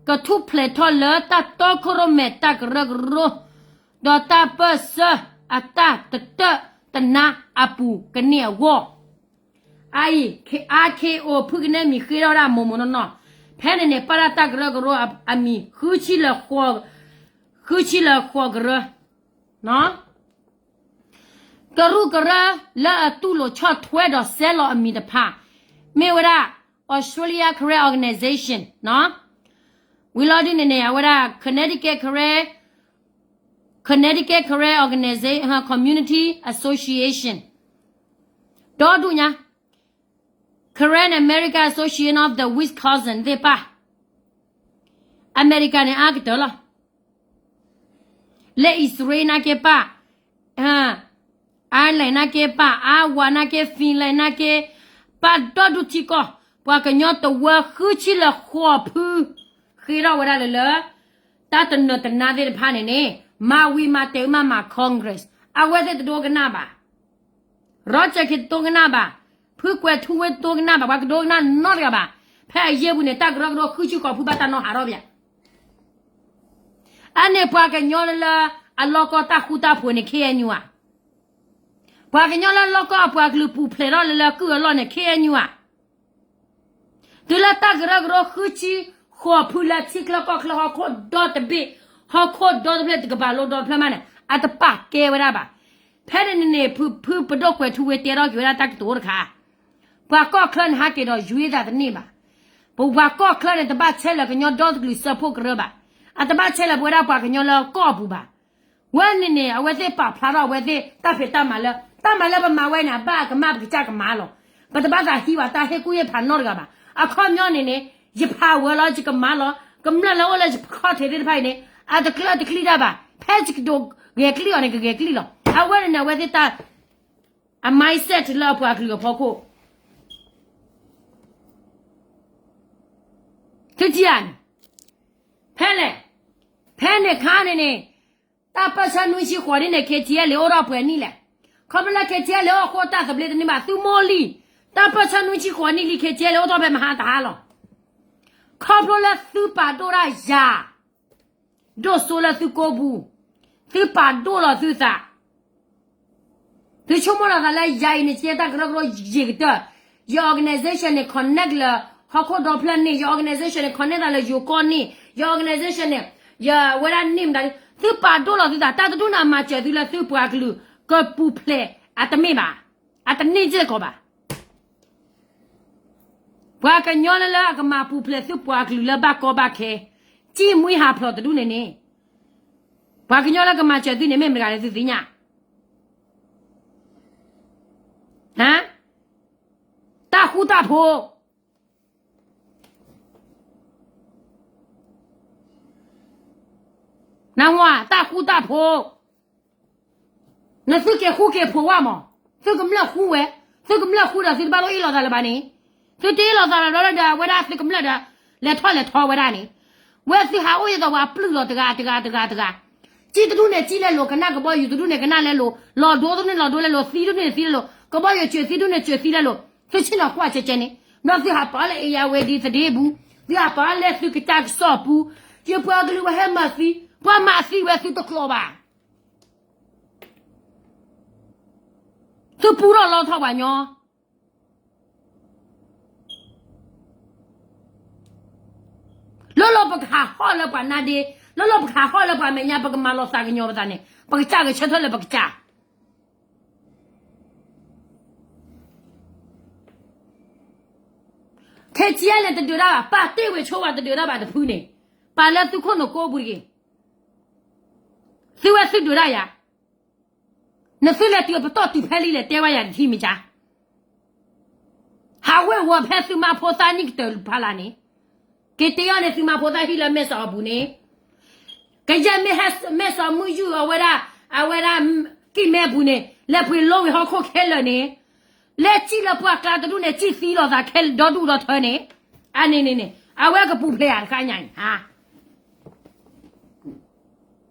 ကထူၣ်ဖျဲးထီၣ်လၢတၢ်တီခိၣ်ရိၣ်မဲာ်တၢ်ကရၢကရိ ဒီးတၢ်ပၢၢ်ဆၢအတၢ်တတၢၣ်တနါအပူၤကန့ၢ်အဂီၢ် အအံၤ R K O ဖုကနဲမံၤဃ့ထီၣ်ဝဲဒၣ်မိၢ်မိၢ်နီၢ်နီၢ်, ဖဲန့ၣ်န့ၣ် ပၢ်ဒၣ်တၢ်ကရၢကရိအမံၤ ဃုဆံလၢ ဃုဆံလၢဃိးကရၢ ကရူၢ်ကရၢလၢအတူၢ်လိာ်ဆီၣ်ထွဲဒီးစဲလီၤအမံၤတဖၣ် မ့ၢ်ဝဲဒၣ် Australia Karen Organization ဝံၤလီၤဒ်န့ၣ်န့ၣ် အဝဲဒၣ် Connecticut Karen, Connecticut Karen Organization Community Association ဒီဒူၣ်ညါ Karen American Association of the Wisconsin သ့ၣ်တဖၣ်, အမဲရကၤန့ၣ် အါကတၢၢ်လီၤ. လၢ Israel နာ်က့ပၢ်, Ireland နာ်က့ပၢ်, Iowa နာ်က့, Finland နာ်က့, ပၢ်ဒီဒူၣ်ထံကီၢ်, ပှၤကညီတဝၢဃုဆံလၢာ်ဃိးဖု, ဃ့ထီၣ်ဝဲဒၣ်လၢလၢ တၢ်တနၢၤတနါသ့ၣ်တဖၣ်န့ၣ်န့ၣ်, မၤဝံၤမၤတဲာ်မးမၤ Congress, အဝဲသ့ၣ်တဒိကနၣ်ဘၣ်. ရီကၠၢၣ်ခ့တဒိကနၣ်ဘၣ်, ဖုကွဲးထူဝ့တဒိကနၣ်ဘၣ်, ပှၤကဒိကနၣ်နီတဂၤဘၣ်. ဖဲအယဲၢ်ပူၤန့ၣ် တၢ်ကရၢကရိဃုဆံဃိးဖုဘၣ်တၢ်နီၢ်ဟးထီၣ်ဘၣ်. အန့ၣ်ပှၤကညီလၢလၢ အလီၢ်ကီၢ်တၢ်ဃူတၢ်ဖိးန့ၣ် ခ့ၣ်အဲၣ်ယူၣ် ဧါ. ပှၤကညီလၢလီၢ်ကီၢ်အပှၤကလုာ်ပူၤဖျဲးထီၣ်လၢလၢကုၢ်အလီၢ်န့ၣ် ခ့ၣ်အဲၣ်ယူၣ် ဧါ. တုၤလၢတၢ်ကရၢကရိဃုဆံဃိးဖုလၢထံချၢကီၢ်ချၢဟီၣ်ခိၣ်ဒီတဘ့ၣ်, ဟီၣ်ခိၣ်ဒီတဖျၢၣ်တကပၤလိဒီတဖျၢၣ်မးန့ၣ် အတပာ်ကဲဝဲဒၣ်ဘၣ်. ဖဲန့ၣ်န့ၣ်န့ၣ် ဖု ဖုပဒိၣ်ကွဲးထူဝ့တဲထီၣ်က့ၤဝဲဒၣ်တၢ်ကတိၤတခါ, ပှၤကီၢ်ချၢန့ၣ်ဟးက့ၤဒီးယွ့သးတန့ၢ်ဘၣ်. ပပှၤကီၢ်ချၢန့ၣ် တဘၣ်ဆဲးလၢာ်ကညီဒီတကလုာ်စၢဖှိၣ်ကရၢဘၣ်. အတဘၣ်ဆဲးလၢာ်ပဝဲဒၣ်ပှၤကညီလၢကီၢ်အပူၤဘၣ်. ဝဲန့ၣ်န့ၣ် အဝဲသ့ၣ်ပာ်ဖျါထီၣ်အဝဲသ့ၣ်တၢ်ဖံးတၢ်မၤလၢ တၢ်မၤလၢပမၤဝဲန့ၣ် အဘၣ်အကမၣ်ပကစၢ်ကမၤလီၤ. ပတဘၣ်သးဟံးဝဲတၢ်ဟ့ၣ်ကူၣ်ဟ့ၣ်ဖးနီတဂၤဘၣ်. အခီပညီန့ၣ်န့ၣ် ယဖးဝဲလီၤ ယကမၤလီၤ. ကမျၢၢ်လၢအိၣ်လၢယခီၣ်ထံးသ့ၣ်တဖၣ်အံၤန့ၣ် အတကျၢၢ်တကျံၣ်တၢ်ဘၣ်. ဖဲယကဒိးဂဲၤကျံၣ်အီၤန့ၣ် ကဂဲၤကျံၣ်လီၤ. အဝဲန့ၣ်န့ၣ် အဝဲသ့ၣ်တၢ် အ mindset လၢအပှၤကလုာ်အဖီခိၣ် သုထံၣ်ဧါန့ၣ်, ဖဲလဲၣ်, ဖဲန့ၣ်ခါန့ၣ်န့ၣ်, တၢ်ပၢၢ်ဆၢနွံဆံဃိးနံၣ်န့ၣ် KTLA အိၣ်ထီၣ်ပှဲၤနံၣ်လဲၣ်. ခီဖျိလၢ KTLA အိၣ်အဃိတၢ်သဘျ့တန့ၢ်ဘၣ် သုမိၢ်လံ. တၢ်ပၢၢ်ဆၢနွံဆံဃိးနံၣ်လံ KTLA အိၣ်ထီၣ်ဖဲမဟါတဟါလီၤ. ခီဖျိလၢသုပာ်ဒိၣ်တၢ်ယၤ ဒိၣ်စိလၢသုကိးပူၤ, သုပာ်ဒိၣ်လီၤသုသး, သုဆိကမိၣ်လီၤသးလၢယၤအံၤန့ၣ် ကဲတၢ်ကရၢကရိယံာ်ကတၢၢ်, ယ organization န့ၣ် connect လၢဟီၣ်ခိၣ်ဒီဖျၢၣ်န့ၣ်, ယ organization န့ၣ် connect သးလၢယိၤကီၢ်န့ၣ်, ယ organization န့ၣ် ယဝဲဒၣ်န့ၣ်မတၤ, သုပာ်ဒိၣ်လီၤသုသး, တၢ်တဒူၣ်န့ၣ်အမၤစၢၤသုလၢသုပှၤကလုာ် ကပူၤဖျဲးအတမ့ၢ်ဘၣ်, အတန့ၢ်စ့ၢ်ကီးဘၣ်. ပှၤကညီလၢလၢအကမၤပူၤဖျဲးသုပှၤကလုာ်လၢဘၣ်ကီဘၣ်ခဲ, ကံၢ်မှံဟးဖျိးတဒူၣ်န့ၣ်န့ၣ်, ပှၤကညီလၢကမၤစၢၤသုန့ၣ် မ့ၢ်မတၤဂၤလဲၣ်သုသ့ၣ်ညါ, ဟါ, တၢ်ဃူတၢ်ဖိး, နၢ်ဟူဧါ, တၢ်ဃူတၢ်ဖိး, နသုက့ၤဃူက့ၤဖိးဝဲမး, သုကမျၢၢ်ဃူဝဲ, သုကမျၢၢ်ဃူဒီးသုတဘၣ်လိၣ်အ့ၣ်လိာ်သးလၢၤဘၣ်န့ၣ်, သုတအ့ၣ်လိာ်သးလၢၤဘျီလၢဒီး အဝဲဒၣ်သုကမျၢၢ်ဒီး လဲၤထီၣ်လဲၤထီဝဲဒၣ်န့ၣ်, ဝဲသုဟးအိၣ်ဒ်သိးပှၤပျုၢ်လီၤတဂၤတဂၤတဂၤတဂၤ, ကံၢ်တဒူၣ်န့ၣ်ကံၢ်လဲလိာ်, ကနၣ်ကဘီယူၤတဒူၣ်န့ၣ်ကနၣ်လဲလိာ်, လီၤဒိတဒူၣ်န့ၣ်လီၤဒိလဲလိာ်, သံတဒူၣ်န့ၣ်သံလဲလိာ်, ကဘီယူၤစၢၤသံတဒူၣ်န့ၣ်စၢၤသံလဲလိာ်, သုဆ့ၣ်နီၤကွၢ်ကဲကဲန့ၣ်, ဘျီသုဟးပာ်လၢ အ့ယၤဝဲဒံသဒ့ပူၤ, သုဟးပာ်လၢသုကစၢ်ကစီၣ်ပူၤ, ယပှၤကလုာ်ပှၤဟဲမၤသံ, ပှၤမၤသံဝဲသုတကျိၤဘၣ်. သုပူထီၣ်လီထီၣ်ပှၤညီ, လၢလီၤပကဟးဟီၣ်လၢပှၤနါဒ့, လၢလီၤပကဟးဟီၣ်လၢပှၤမဲာ်ညါ, ပကမၤလီၤသးကညီၤပသးန့ၣ်, ပကစၢ်ဂဲၤဆၢထၢၣ်လၢပကစၢ် KTLA န့ၣ်တဒုးတၢ်ဘၣ်, ပာ်တ့ၢ်ဝံၤဆိဝဲတဒုးတၢ်ဘၣ်တဖုန့ၣ်, ပာ်လၢသုခိၣ်နူာ်ကိးပူၤတဂ့ၤ, သုဝဲသုဒုးတၢ်ယၤ, နသုလဲၤတုၤအပတီၢ်တုၤဖဲလံလဲၤတဲဝဲယၤတထံၣ်မ့ၢ်ကါ, ဟးဝ့ၤဝီၤဖဲသုးမါဖိသၣ်နံၣ်ကတၢၢ်ဖးလၢ်န့ၣ်, က့ၤတ့အီၤန့ၣ် သုးမါဖိသၣ်ဟံၣ်လၢမဲၢ်စီၤအပူၤန့ၣ်, ကယဲၢ်မ့ၢ်ဟဲမဲၢ်စီၤမုၢ်ယူၢ်အဝဲဒၣ်, အဝဲဒၣ်, ကံၢ်မဲပူၤန့ၣ် လဲၤပှ့ၤလိဝံၤဟီၣ်ခိၣ်ခဲလၢာ်န့ၣ်, လဲၤစံၣ်လၢပှၤကျါတဒူၣ်န့ၣ် စံၣ်သံလိာ်သးခဲဒီဒူၣ်ဒီထၢန့ၣ်, အန့ၣ်န့ၣ်န့ၣ် အဝဲကပူၤဖျဲးဧါတခါညါအံၤ,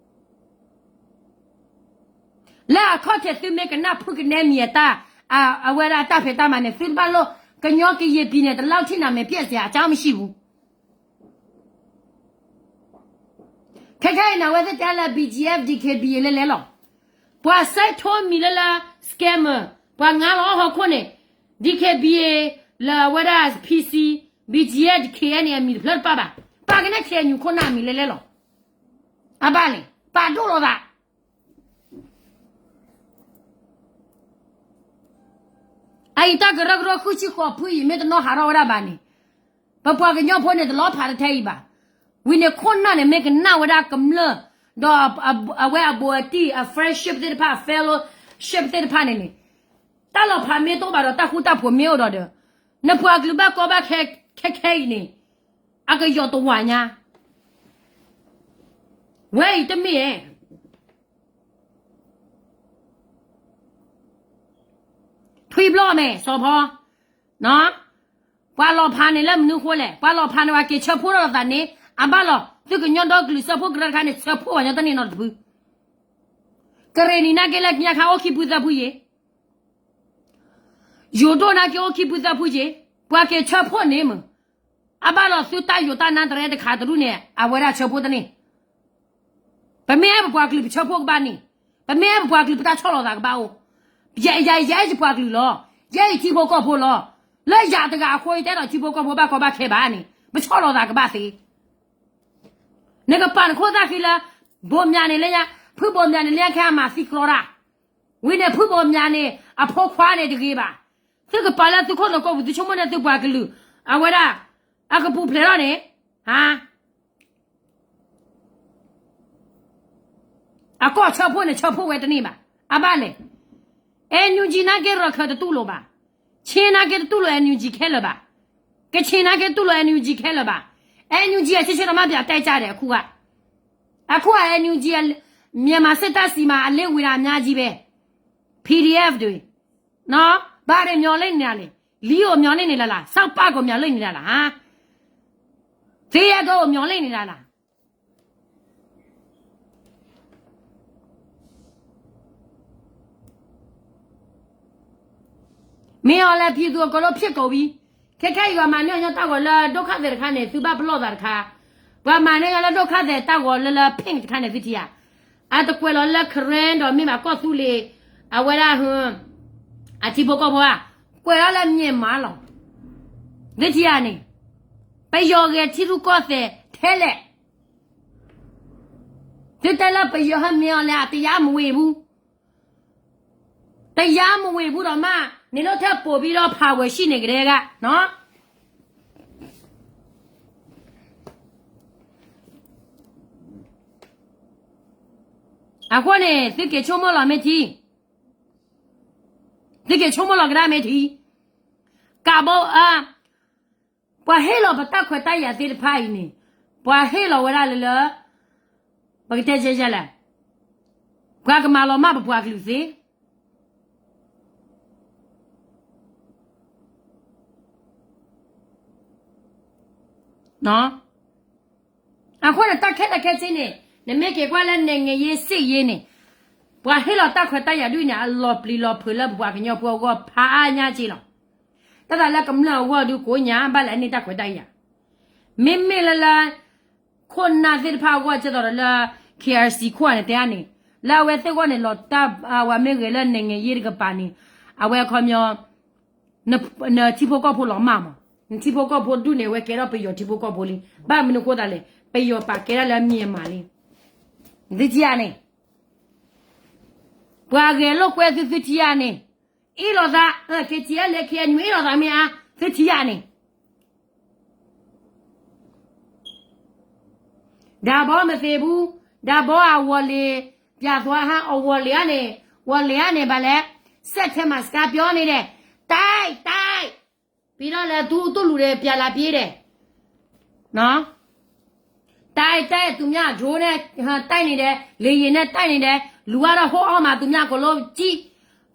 လၢအခီၣ်ထံးသုမ့ၢ်ကနၣ်ဖုကနဲမံၤအတၢ်, အဝဲဒၣ်အတၢ်ဖံးတၢ်မၤန့ၣ် သုတဘၣ်လိၣ်, ကညီကရင်ပြည်နယ်တလောက်ထိနာမည်ပျက်စရာအကြောင်းမရှိဘူး. ခဲခဲအံၤန့ၣ် အဝဲသ့ၣ်တဲလၢ BGF DKBA လဲၤလဲၤလီၤ. ပှၤစဲးထိမံၤလၢလၢ scammer, ပှၤငါလီၤအီၣ်ဟီၣ်ခိၣ်န့ၣ်, DKBA လၢအဝဲဒၣ် PC, BGF KNA အမံၤတဖျၢၣ်တပၣ်ဘၣ်. ပာ်ကနဲ KNU ခိၣ်နၢ်အမံၤလဲၤလဲၤလီၤ. အဘၣ်လဲၣ်, ပာ်ဒိၣ်လိာ်သး အအံၤတၢ်ကရၢကရိဃုဆံဃိးဖုအံၤ မ့ၢ်တနီၣ်ဟးထီၣ်ဝဲဒၣ်ဘၣ်န့ၣ်, ပပှၤကညီဖိန့ၣ် တလီၤဖးတထဲအံၤဘၣ်. ဝံၤန့ၣ်ခိၣ်နၢ်န့ၣ် မ့ၢ်ကနၣ်ဝဲဒၣ်ကမျၢၢ်, ဒီးအဝဲအဘူးအတံၢ် အ friendship သ့ၣ်တဖၣ် fellowship သ့ၣ်တဖၣ်န့ၣ်န့ၣ်, တၢ်လီၤဖးမ့ၢ်တအိၣ်ဘၣ်ဒီး တၢ်ဃူတၢ်ဖိးမ့ၢ်အိၣ်ဒီးဒီး, နပှၤကလုာ်ဘၣ်ကီဘၣ်ခဲခဲအံၤန့ၣ် အကယီၤတဝးညါ, ဝဲအံၤတမ့ၢ်ဧါ ထွံၣ်ဘျီၣ်မဲာ် စီၤဖီ, ပှၤလီၤဖးန့ၣ်လၢမနုၤဃိလဲၣ်, ပှၤလီၤဖးန့ၣ် ပှၤက့ၤဆၢဖှိၣ်ထီၣ်လိာ်သးန့ၣ် အဘၣ်လီၤ, သုကညီဒီကလုာ်စၢဖှိၣ်ကရၢတခါန့ၣ် ဆၢဖှိၣ်ပှၤညီတန့ၢ်နီတဖု, ကရ့ၣ်နံၤနာ်က့လၢညါခါအိၣ်ခံဖုသၢဖုယ့ၤ, ယိၤဒိၣ်နာ်က့အိၣ်ခံဖုသၢဖုယ့ၤ, ပှၤက့ၤဆၢဖှိၣ်န့ၣ်မ့ၢ်, အဘၣ်လီၤသုတၢ်ယိၤတၢ်နါတရဲတခါတရူၣ်န့ၣ် အဝဲဒၣ်ဆၢဖှိၣ်တန့ၢ် ပမ့ၢ်အဲၣ်ပပှၤကလုာ်ပဆၢဖှိၣ်ကဘၣ်န့ၣ်, ပမ့ၢ်အဲၣ်ပပှၤကလုာ်ပတၢ်ဆီၣ်လီၤသးကဘၣ်အိၣ်, ယဲယဲယဲယပှၤကလုာ်လီၤ, ယဲယထံဖိကီၢ်ဖိလီၤ, လၢယၤတဂၤအဃိယတဲဒီးထံဖိကီၢ်ဖိဘၣ်ကီဘၣ်ခဲဘၣ်န့ၣ် ပဆီၣ်လီၤသးကဘၣ်သ့, နကပာ်နခိၣ်သၣ်ဃံလၢ ဘိးမၠးန့ၣ်လၢညါ, ဖုဘိးမၠးန့ၣ်လၢညါခဲအမၤသံကြီတၢ်, ဝံၤန့ၣ်ဖုဘိးမၠးန့ၣ် အဖိခွါန့ၣ်တဂ့ၤဘၣ်, သုကပာ်လၢသုခိၣ်နူာ်ကိးပူၤ သုဆိကမိၣ်န့ၣ်သုပှၤကလုာ်, အဝဲဒၣ်, အကပူၤဖျဲးထီၣ်န့ၣ်, ဟါ အကီၢ်ဆၢဖှိၣ်န့ၣ် ဆၢဖှိၣ်ဝဲတန့ၢ်ဘၣ်, အဘၣ်လဲၣ်, အဲနယူကၠံနာ်က့ရၢၢ်ခၢၣ်တတူၢ်လိာ်ဘၣ်, ခ့နာ်က့တတူၢ်လိာ် အဲနယူကၠံ ခဲလၢာ်ဘၣ်, ကခ့ၣ်နာ်က့တူၢ်လိာ် အဲနယူကၠံ ခဲလၢာ်ဘၣ်, အဲနယူကၠံ အဆ့ဆ့ဒီးမ့ၢ်ပၠးတဲကၢ်ဒီး အခုဂၤ, အခုဂၤ အဲနယူကၠံ မြန်မာစစ်တပ်ဆီမှာ အလင်းဝင်တာ အများကြီးပဲ, PDF တွေ, ဘာတွေမျှော်လင့်နေတာလဲ, လီအိုမျှော်လင့်နေတာလား, စောက်ပၢ်ကိုမျှော်လင့်နေတာလား, ဟါ, သ့အဲဒိကိုမျှော်လင့်နေတာလား မင်းအောင်လှိုင် ပြည်သူအကုန်လုံးဖြစ်ကုန်ပြီ, ခဲခဲအံၤ ပှၤမၤန့ၢ်အီၤညီတၢ်ဂီၤလၢ ဒုက္ခသည် တခါန့ၣ် သုဘၣ်ပလီၢ်သးတခါ, ပှၤမၤန့ၢ်အီၤလၢ ဒုက္ခသည် တၢ်ဂီၤလၢလၢ pink တခါန့ၣ် သုထံၣ်ဧါ, အတကွဲးလီၤလၢ Karen ဒီးမ့ၢ်ဘၣ်ကီၢ်သူလ့ၤ, အဝဲဒၣ်, အထံဖိကီၢ်ဖိဧါ, ကွဲးလီၤလၢ မြန်မာလီၤ, သုထံၣ်ဧါန့ၣ်, ပယီၤဂဲၤထံရူၢ်ကီၢ်သဲးထဲလဲၣ်, သုတဲလၢပယီၤဟဲမ့ၢ်အီၤလဲၣ် တရားမဝင်ဘူးဒီးမး, န့ၣ်လီၤထဲပိာ်ဘံဒီးဖးဝဲၢ်ဆံၣ်န့ၣ်ကဒဲဂၤ, အဃိန့ၣ် သုက့ၤဆိကမိၣ်လီၤမ့ၢ်ထံ, သုက့ၤဆိကမိၣ်လီၤကဒါမ့ၢ်ထံ, ကးဘီအါ ပှၤဟ့ၣ်လီၤပတၢ်ခွဲးတၢ်ယာ်သ့ၣ်တဖၣ်အံၤန့ၣ်, ပှၤဟ့ၣ်လီၤဝဲဒၣ်လၢလၢ, ပကတဲယဲလဲၣ်, ပှၤကမၤလီၤမၢ်ပပှၤကလုာ်သ့ အဃိန့ၣ် တၢ်ခဲလၢာ်ခဲဆ့န့ၣ်, နမ့ၢ်က့ၤကွၢ်လၢ နိုင်ငံရေးစစ်ရေးန့ၣ်, ပှၤဟ့ၣ်လီၤတၢ်ခွဲးတၢ်ယာ်ဒ်န့ၣ် အလီၤပျံၤလီၤဖုးလၢပပှၤကညီဖိအဂီၢ်ဖးအါညါက့လီၤ. တၢ်သးလၢကမျၢၢ်အဂီၢ်ဒုးကိးညါ ဘၣ်လဲၣ်န့ၢ်တၢ်ခွဲးတၢ်ယာ်, မ့မ့ၢ်လၢလၢ ခိၣ်နၢ်သ့ၣ်တဖၣ်အဂီၢ် ကဲသိးဒီးလၢ KRC ခိၣ်န့ၣ်တဲန့ၣ်, လၢအဝဲသ့ၣ်အဂီၢ်န့ၣ် လီၤတၢ် ဝဲမ့ၢ်ဂဲၤလၢ နိုင်ငံရေး တကပၤန့ၣ်, အဝဲအခီပညီ နထံဖိကီၢ်ဖိလီၤမၢ်မး, နထံဖိကီၢ်ဖိဒူၣ်န့ၣ် အဝဲကဲထီၣ်ပယီၤထံဖိကီၢ်ဖိလံ. ဘၣ်မနုၤအဃိသတးလဲၣ်, ပယီၤပာ်ကဲဒၣ်လၢ မြန်မာလံ. သုထံၣ်ဧါန့ၣ်, ပှၤဂဲၤလိာ်ကွဲသု သုထံၣ်ဧါန့ၣ်, အ့ၣ်လိာ်သး, KTLA KNU အ့ၣ်လိာ်သးမ့ၢ်ဧါ, သုထံၣ်ဧါန့ၣ် ဒါဘောမသေဘူး, ဒါဘောက ဝေါ်လ့ၤ, ပြသွါဟါ အဝေါ်လ့ၤဧါန့ၣ်, ဝေါ်လ့ၤဧါန့ၣ် ဘၣ်လဲၣ်, စက်ထဲမှာ စကားပြောနေတယ်, တိုက်, တိုက်, ပြီးတော့လည်း သူ့, သူ့လူတွေ ပြန်လာပြေးတယ်, တိုက်, တိုက်, သူများ drone နဲ့ တိုက်နေတယ်, လေယာဉ်နဲ့ တိုက်နေတယ်, လူကတော့ ဟိုးအောက်မှာ သူများ အကုန်လုံးကြည့်,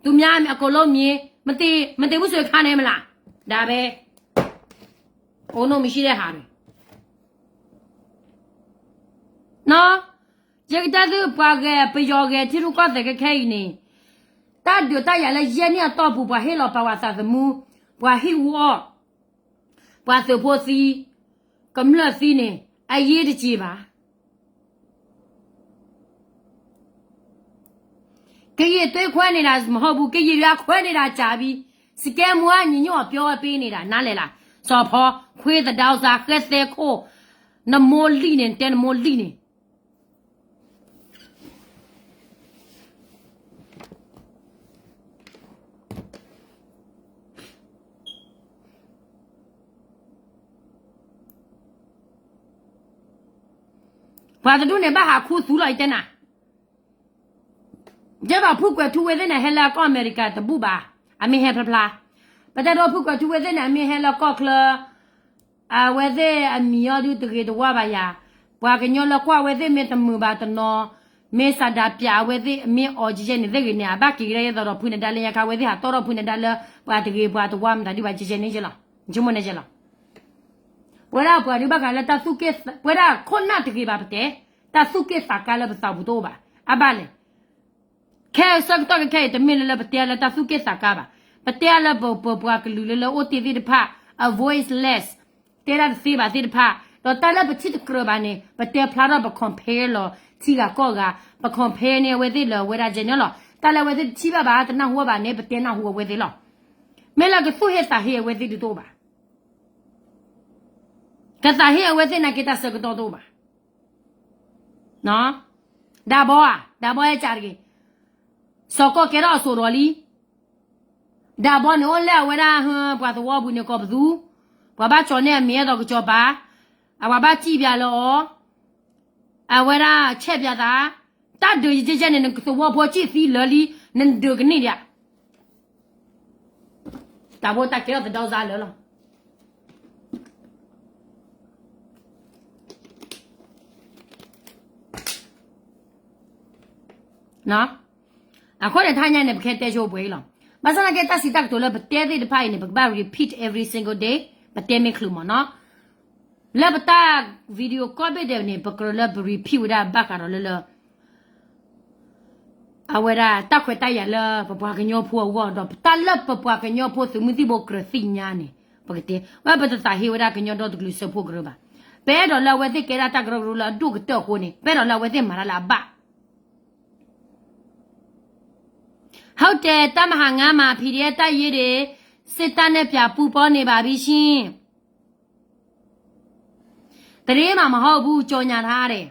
သူများ အကုန်လုံးမြင်, မသေ, မသေဘူးဆိုရင် ခါနေမလား, ဒါပဲ. အိုး နှုတ်မရှိတဲ့ဟာတွေ ယကတဲသု ပှၤဂဲၤ ပယီၤဂဲၤထံရူၢ်ကီၢ်သဲး ခဲခဲအံၤန့ၣ်, တၢ်ဒုးတၢ်ယၤလၢယဲၢ်နံၣ်အတီၢ်ပူၤ ပှၤဟ့ၣ်လီၤပာ်ဝဲသးသမူ, ပှၤဟံၣ်အူအီၣ်, ပှၤသုးဖိသံ, ကမျၢၢ်သံန့ၣ် အရေးတကြီးဘၣ်. ကရင်သွေးခွဲနေတာ မဟုတ်ဘူး, ကရင်တွေ ခွဲနေတာကြာပြီ. စကဲမူက ညီညွတ်အောင် ပြောပေးနေတာ နားလည်လား? စီၤဖီ, ခွေးသဒါစား, ဃဲသဲခိၣ်, နမိၢ်လံၣ်န့ၣ်, တဲနမိၢ်လံၣ်န့ၣ် ပှၤတဒူၣ်န့ၣ် ဘၣ်ဟးခူသူၣ်လီၤ ယတဲနၤ. ယဲသိးဖုကွဲးထူဝ့သ့ၣ်န့ၣ် ဟဲလၢကီၢ်အမဲရကၤတဘူၣ်ဘၣ်, အမ့ၢ်ဟဲဖျါဖျါ, ဖ ပတၢ်ဒီဖုၣ်ကိာ်ထူဝဲသ့ၣ်န့ၣ် အမ့ၢ်ဟဲလၢကီၢ်ချၢ အဝဲသ့ၣ်အမံၤအီၤဒုးတဂ့ၤတဝါဘၣ်ယၤ, ပှၤကညီလၢကွၢ်ဝဲသ့ၣ်မ့ၢ်တမုာ်ဘၣ်တနီၤ, မ့ၢ်စးဒးပၠးအဝဲသ့ၣ်မ့ၢ်အီၤကဲကဲန့ၣ်သ့ၣ်ဂ့ၤန့ၣ် အဘၣ်က့ၤကဒါယဲသိးဒီးဖုနဒါလၢညါခါ အဝဲသ့ၣ်ဟးတီထီၣ်ဖုနဒါလၢ ပှၤတဂ့ၤပှၤတဝါမတၤဒုးဘၣ်ကဲကဲန့ၣ်ကဲလီၤ, ဆိကမိၣ်န့ၣ်ကဲလီၤ. ပဝဲဒၣ်ပှၤဒုးဘၣ်ဃးလၢတၢ်သူၣ်က့ၣ်သး ပဝဲဒၣ်ခိၣ်နၢ်တဂ့ၤဘၣ်ပတဲ, တၢ်သူၣ်က့ၣ်သးကါလၢပသးပူၤတအိၣ်ဘၣ်, အဘၣ်လဲၣ် ခဲအံၤဆၢကတီၢ်ခဲအံၤ တမ့ၢ်လၢလၢပတဲလၢတၢ်သူၣ်က့ၣ်သးကါဘၣ်. ပတဲအါလၢပပပှၤကလုာ်လၢလၢအိၣ်တ့ၢ်သ့ၣ်တဖၣ် အ voiceless, တဲဒၣ်တသ့ဘၣ်သ့ၣ်တဖၣ်, ဒီးတၢ်လၢပထံၣ်တကြၢးဘၣ်န့ၣ် ပတဲဖျါထီၣ်ပ compare လီၤ ထံဂၤကီၢ်ဂၤ, ပ compare န့ၢ်အဝဲသ့ၣ်လၢအဝဲဒၣ်ကဲန့ၣ်လီၤ. တၢ်လၢအဝဲသ့ၣ်တထံၣ်ဘၣ်ဘၣ် တနၢ်ဟူဘၣ်န့ၣ် ပတဲနၢ်ဟူအဝဲသ့ၣ်လီၤ. မ့ၢ်လၢကသူၣ်ဟ့သးဟ့အဝဲသ့ၣ်ဒုးတအိၣ်ဘၣ်. ကသးဟ့အဝဲသ့ၣ်နာ်က့တၢ်ဆၢကတီၢ်တအိၣ်ဘၣ်. ဒးဘီဧါ, ဒးဘီဟဲကးတဂ့ၤ, စီၤကီၢ်ကဲထီၣ်အစိၤဒီးလံ. ဒးဘီန့ၣ်အိၣ်လၢအဝဲဒၣ် ပှၤသဝီပူၤန့ၣ်ကိးပသူ, ပှၤဘၣ်ကၠီၤန့ၢ်အမံၤအဲၣ်ဒိးကၠီၤပၤ, အပှၤဘၣ်စံၣ်ပၠးလၢအီၤ, အဝဲဒၣ်ဆဲးပၠးသး, တၢ်ဒုးယဲယဲန့ၣ် နသဝီဖိစံၣ်သံလၢာ်လံ, နဒုးကန့ၢ်ဒံးဧါ. တၢ်ဖိတၢ်ကဲထီၣ်သဒီစါလၢာ်လီၤ. အဃိန့ၣ် တဟါညါန့ၣ် ပကဟဲတဲဆိပှဲၤအံၤလီၤ. ဘၣ်ဆၣ်သနာ်က့ တၢ်စံးတၢ်ကတိၤလၢပတဲသ့ၣ်တဖၣ်အံၤန့ၣ် ပကဘၣ် repeat every single day, ပတဲမ့ၢ်ချုးမးနီၤ. လၢပတၢ် video ကိးဘ့ၣ်ဒဲးန့ၣ် ပကြၢးလၢပ repeat ဝဲဒၣ်ဘၣ်ဃးဒီးလၢလၢ အဝဲဒၣ်တၢ်ခွဲးတၢ်ယာ်လၢပပှၤကညီဖိအဂီၢ်ဒီး ပတၢ်လၢပပှၤကညီဖိသုးမုၢ်သံၣ်ဘိကြၢးသ့ၣ်ညါန့ၣ် ပကတဲ, ဝဲပတသးဟ့ဝဲဒၣ်ကညီဒီတကလုာ်စၢဖှိၣ်ကရၢဘၣ်. ပအဲၣ်ဒိးလၢအဝဲသ့ၣ်ကဲဒၣ်တၢ်ကရၢကရိလၢအဒိၣ်ကတၢၢ်အဃိန့ၣ် ပအဲၣ်ဒိးလၢအဝဲသ့ၣ်မၤတၢ်လၢအဘၣ် ဟုတ်တယ်, တပ်မဟာငါးမှာ PDF တပ်ရင်းတွေ စစ်တပ်နဲ့ ပြန်ပူးပေါင်းနေပါပြီရှင်. သတင်းမှ မဟုတ်ဘူး, ကြော်ညာထားတယ်.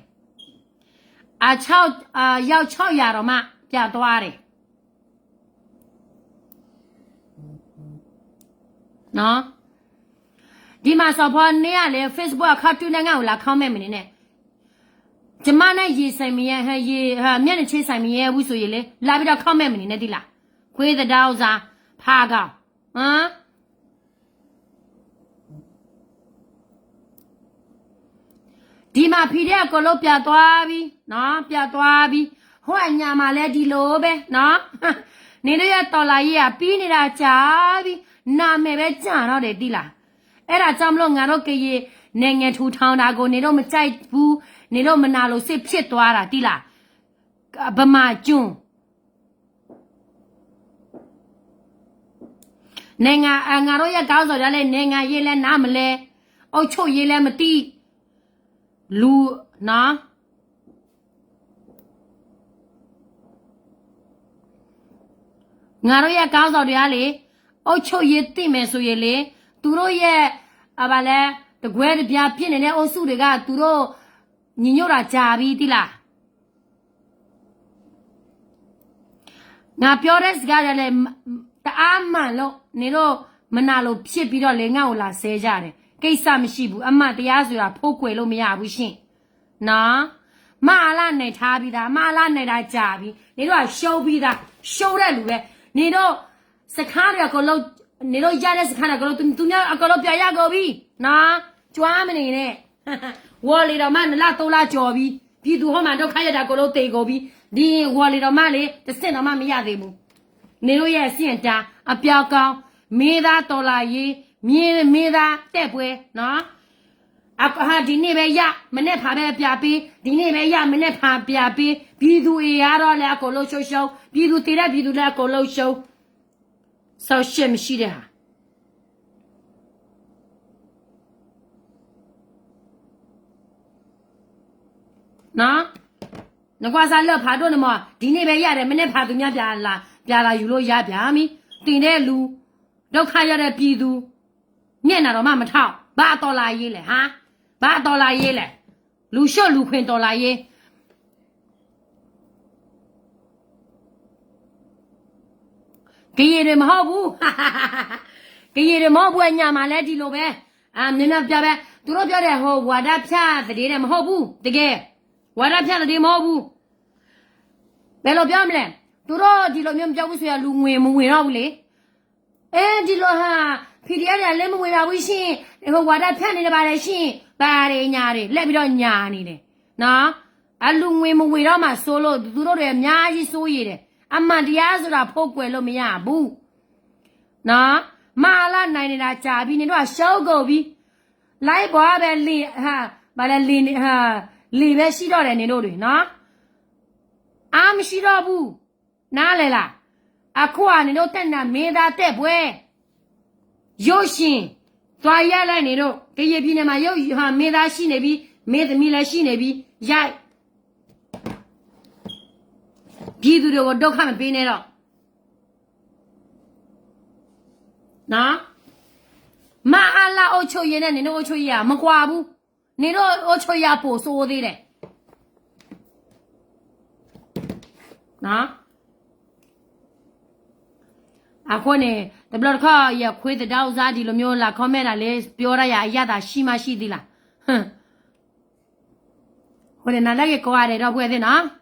အချောက်, အယောက် ခြောက်ရာ တောင်မှ ပြန်သွားတယ်. နော်. ဒီမှာ စော်ဖော် နေရလေ Facebook account တူနဲ့ ငါ့ကို လာ comment မနေနဲ့. ကျမနဲ့ ရင်ဆိုင်မရ, ဟဲ, ရင်, ဟဲ, မျက်နှာချင်းဆိုင်မရဘူးဆိုရင်လေ, လာပြီးတော့ comment မနေနဲ့ သိလား. ခွေးသဒါဥစား, ဖာကောင်. ဟမ်. ဒီမှာ ဖီဒဲ အကုန်လုံး ပြတ်သွားပြီနော်, ပြတ်သွားပြီ. ဟိုအညမှာလည်း ဒီလိုပဲနော်. နင်တို့ရဲ့ တော်လှန်ရေးက ပြီးနေတာကြာပြီ, နာမည်ပဲ ကျန်တော့တယ် သိလား. အဲ့ဒါကြောင့်မလို့ ငါတို့ ကရင်နိုင်ငံ ထူထောင်တာကို နင်တို့ မကြိုက်ဘူး, နင်တို့ မနာလိုစိတ် ဖြစ်သွားတာ သိလား. ဗမာကျွန် နိုင်ငံ, အ, ငါတို့ရဲ့ ခေါင်းဆောင်တွေကလည်း နိုင်ငံရေးလည်း နားမလည်, အုပ်ချုပ်ရေးလည်း မသိ, လူ, နော်. ငါတို့ရဲ့ ခေါင်းဆောင်တွေကလေ, အုပ်ချုပ်ရေးသိမယ်ဆိုရင်လေ, သူတို့ရဲ့, အ, ဘာလဲ, တကွဲတပြားဖြစ်နေတဲ့ အုပ်စုတွေက သူတို့ ညီညွတ်တာကြာပြီ သိလား. ငါပြောတဲ့စကားတွေလည်း တအားမှန်လို့ နင်တို့ မနာလိုဖြစ်ပြီးတော့ ငါ့ကို လာဆဲကြတယ်. ကိစ္စမရှိဘူး. အမှန်တရားဆိုတာ ဖုံးကွယ်လို့မရဘူးရှင်. နော်. မအလ နိုင်ထားပြီးသား, မအလ နိုင်တာကြာပြီ. နင်တို့က ရှုံးပြီးသား, ရှုံးတဲ့လူပဲ. နင်တို့ စခန်းတွေအကုန်လုံး, နင်တို့ရတဲ့စခန်းတွေအကုန်လုံး သူ, သူများအကုန်လုံး ပြန်ရကုန်ပြီနော်. ကြွားမနေနဲ့. ဝေါ်လီၤဒီးမှ နှစ်လ သုံးလ ကျော်ပြီ. ပြည်သူဟိုမှာ ဒုက္ခရောက်တာ အကုန်လုံး သေကုန်ပြီ. ဒီဝေါ်လီၤဒီးမှလေ, တစ်ဆင့်တောင်မှ မရသေးဘူး. နင်တို့ရဲ့ အဆင့်အတန်း အပြောင်းအလဲ, မင်းသား တော်လှန်ရေး, မင်းသား တိုက်ပွဲနော်. အ, ဟာ, ဒီနေ့ပဲရ, မနက်ဖြန်ပဲ ပြန်ပေး, ဒီနေ့ပဲရ, မနက်ဖြန် ပြန်ပေး. ပြည်သူအင်အားတော့လည်း အကုန်လုံး ရှုံးရှုံး, ပြည်သူ သေတဲ့ ပြည်သူလည်း အကုန်လုံး ရှုံး. ရှောင်ရှက်မရှိတဲ့ဟာ. နော်. နကွၢ်စၢ်လၢဖးဒိၣ်န့ၣ်မး, ဒီနေ့ပဲရတယ်, မနက်ဖြန် သူများ ပြန်လာ, ပြန်လာယူလို့ရပြန်ပြီ. သင်တဲ့လူ, ဒုက္ခရောက်တဲ့ ပြည်သူ, မျက်နှာတောင်မှ မထောက်. ဘာတော်လှန်ရေးလဲ, ဟာ? ဘာတော်လှန်ရေးလဲ? လူရှုံးလူခွင့် တော်လှန်ရေး. ကရင်တွေ မဟုတ်ဘူး. ကရင်တွေ မဟုတ်ဘူး, အညမှာလည်း ဒီလိုပဲ. အာ, နင်တို့ ပြောပဲ, သူတို့ ပြောတယ်, ဟို, ဝါဒဖြန့်သတင်းနဲ့ မဟုတ်ဘူး, တကယ်. ဝါဒဖြန့်သတင်း မဟုတ်ဘူး. ဘယ်လို ပြောမလဲ? သူတို့ ဒီလိုမျိုး မပြောဘူးဆိုရင် လူငွေ မဝင်တော့ဘူးလေ. အဲ ဒ်လီၤဟါ ဖံဒံအါဒံအလဲမ့ၢ်ဝံၤဘၣ်ဝံၤဆ့ၣ်, ဟိဝၤဒၣ်ဖဲန့ၣ်တဘၣ်လဲၣ်ဆ့ၣ်, ဘၣ်ဒ့ညါဒ့ လဲၣ်ဘံဒီးညါန့ၣ်ဒ့, အလူၤငွေမ့ၢ်ဝံၤဒီးမၤစိလီၤ ဒူၣ်ဒိၣ်ဒ့အများကြီးစိုးရိမ်ဒ့, အမှန်တရားဆိုတာ ဖုံးကွယ်လို့မရဘူး. မ့ၢ်အလၢ်နၤန့ၣ်ဒၣ် ကၢ်ဘံန့ၣ်ဒိၣ်အရှုံးကိာ်ဘံ, လၢဘၣ်ဘဲလံာ်, ဘၣ်လဲၤလံာ်, လံာ်ဘဲဆံးထီၣ်ဒဲးန့ၣ်ဒိၣ်ဒ့နီၤ အါမ့ၢ်ဆံးထီၣ်ဘူး, နၤလဲၣ်လၢ်, အခိၣ်အနၢ်ဒိၣ်တဲနၤမ့ၢ်သးတဲပှဲၤ, ယိၣ်ၡ့ၣ်, သွါယဲလဲၣ်န့ၣ်ဒိၣ် ကယဲၢ်ဖံန့ၣ်မး ယိၣ်မ့ၢ်သးဆံးန့ၣ်ဘံ, မ့ၢ်သမံလၢဆံးန့ၣ်ဘံ, ယဲၢ် ပြည်သူတွေကို ဒုက္ခမပေးနဲ့တော့. မ့ၢ်အလၢ်အိၣ်ဆိးယဲၢ်န့ၣ် နအအိၣ်ဆိးယဲၢ် မကွၢ်ဘူး, နဒိၣ်အိၣ်ဆိးယဲၢ်ပိာ်စိအိၣ်သ့ဒဲး. အဃိန့ၣ် တဘျီတခီၣ် ယခွ့သဒၢအိၣ်စါဒ်လိာ်မ့ၢ်လၢ comment ဒၣ်လၢ ပြောတၢ်ယၤအရသာရှိမှရှိသီးလၢ်. အဃိန့ၣ် နလၢက့ၤကိးဂၤဒဲးဒီပုၢ်ဝဲၢ်သ့ၣ်နီၤ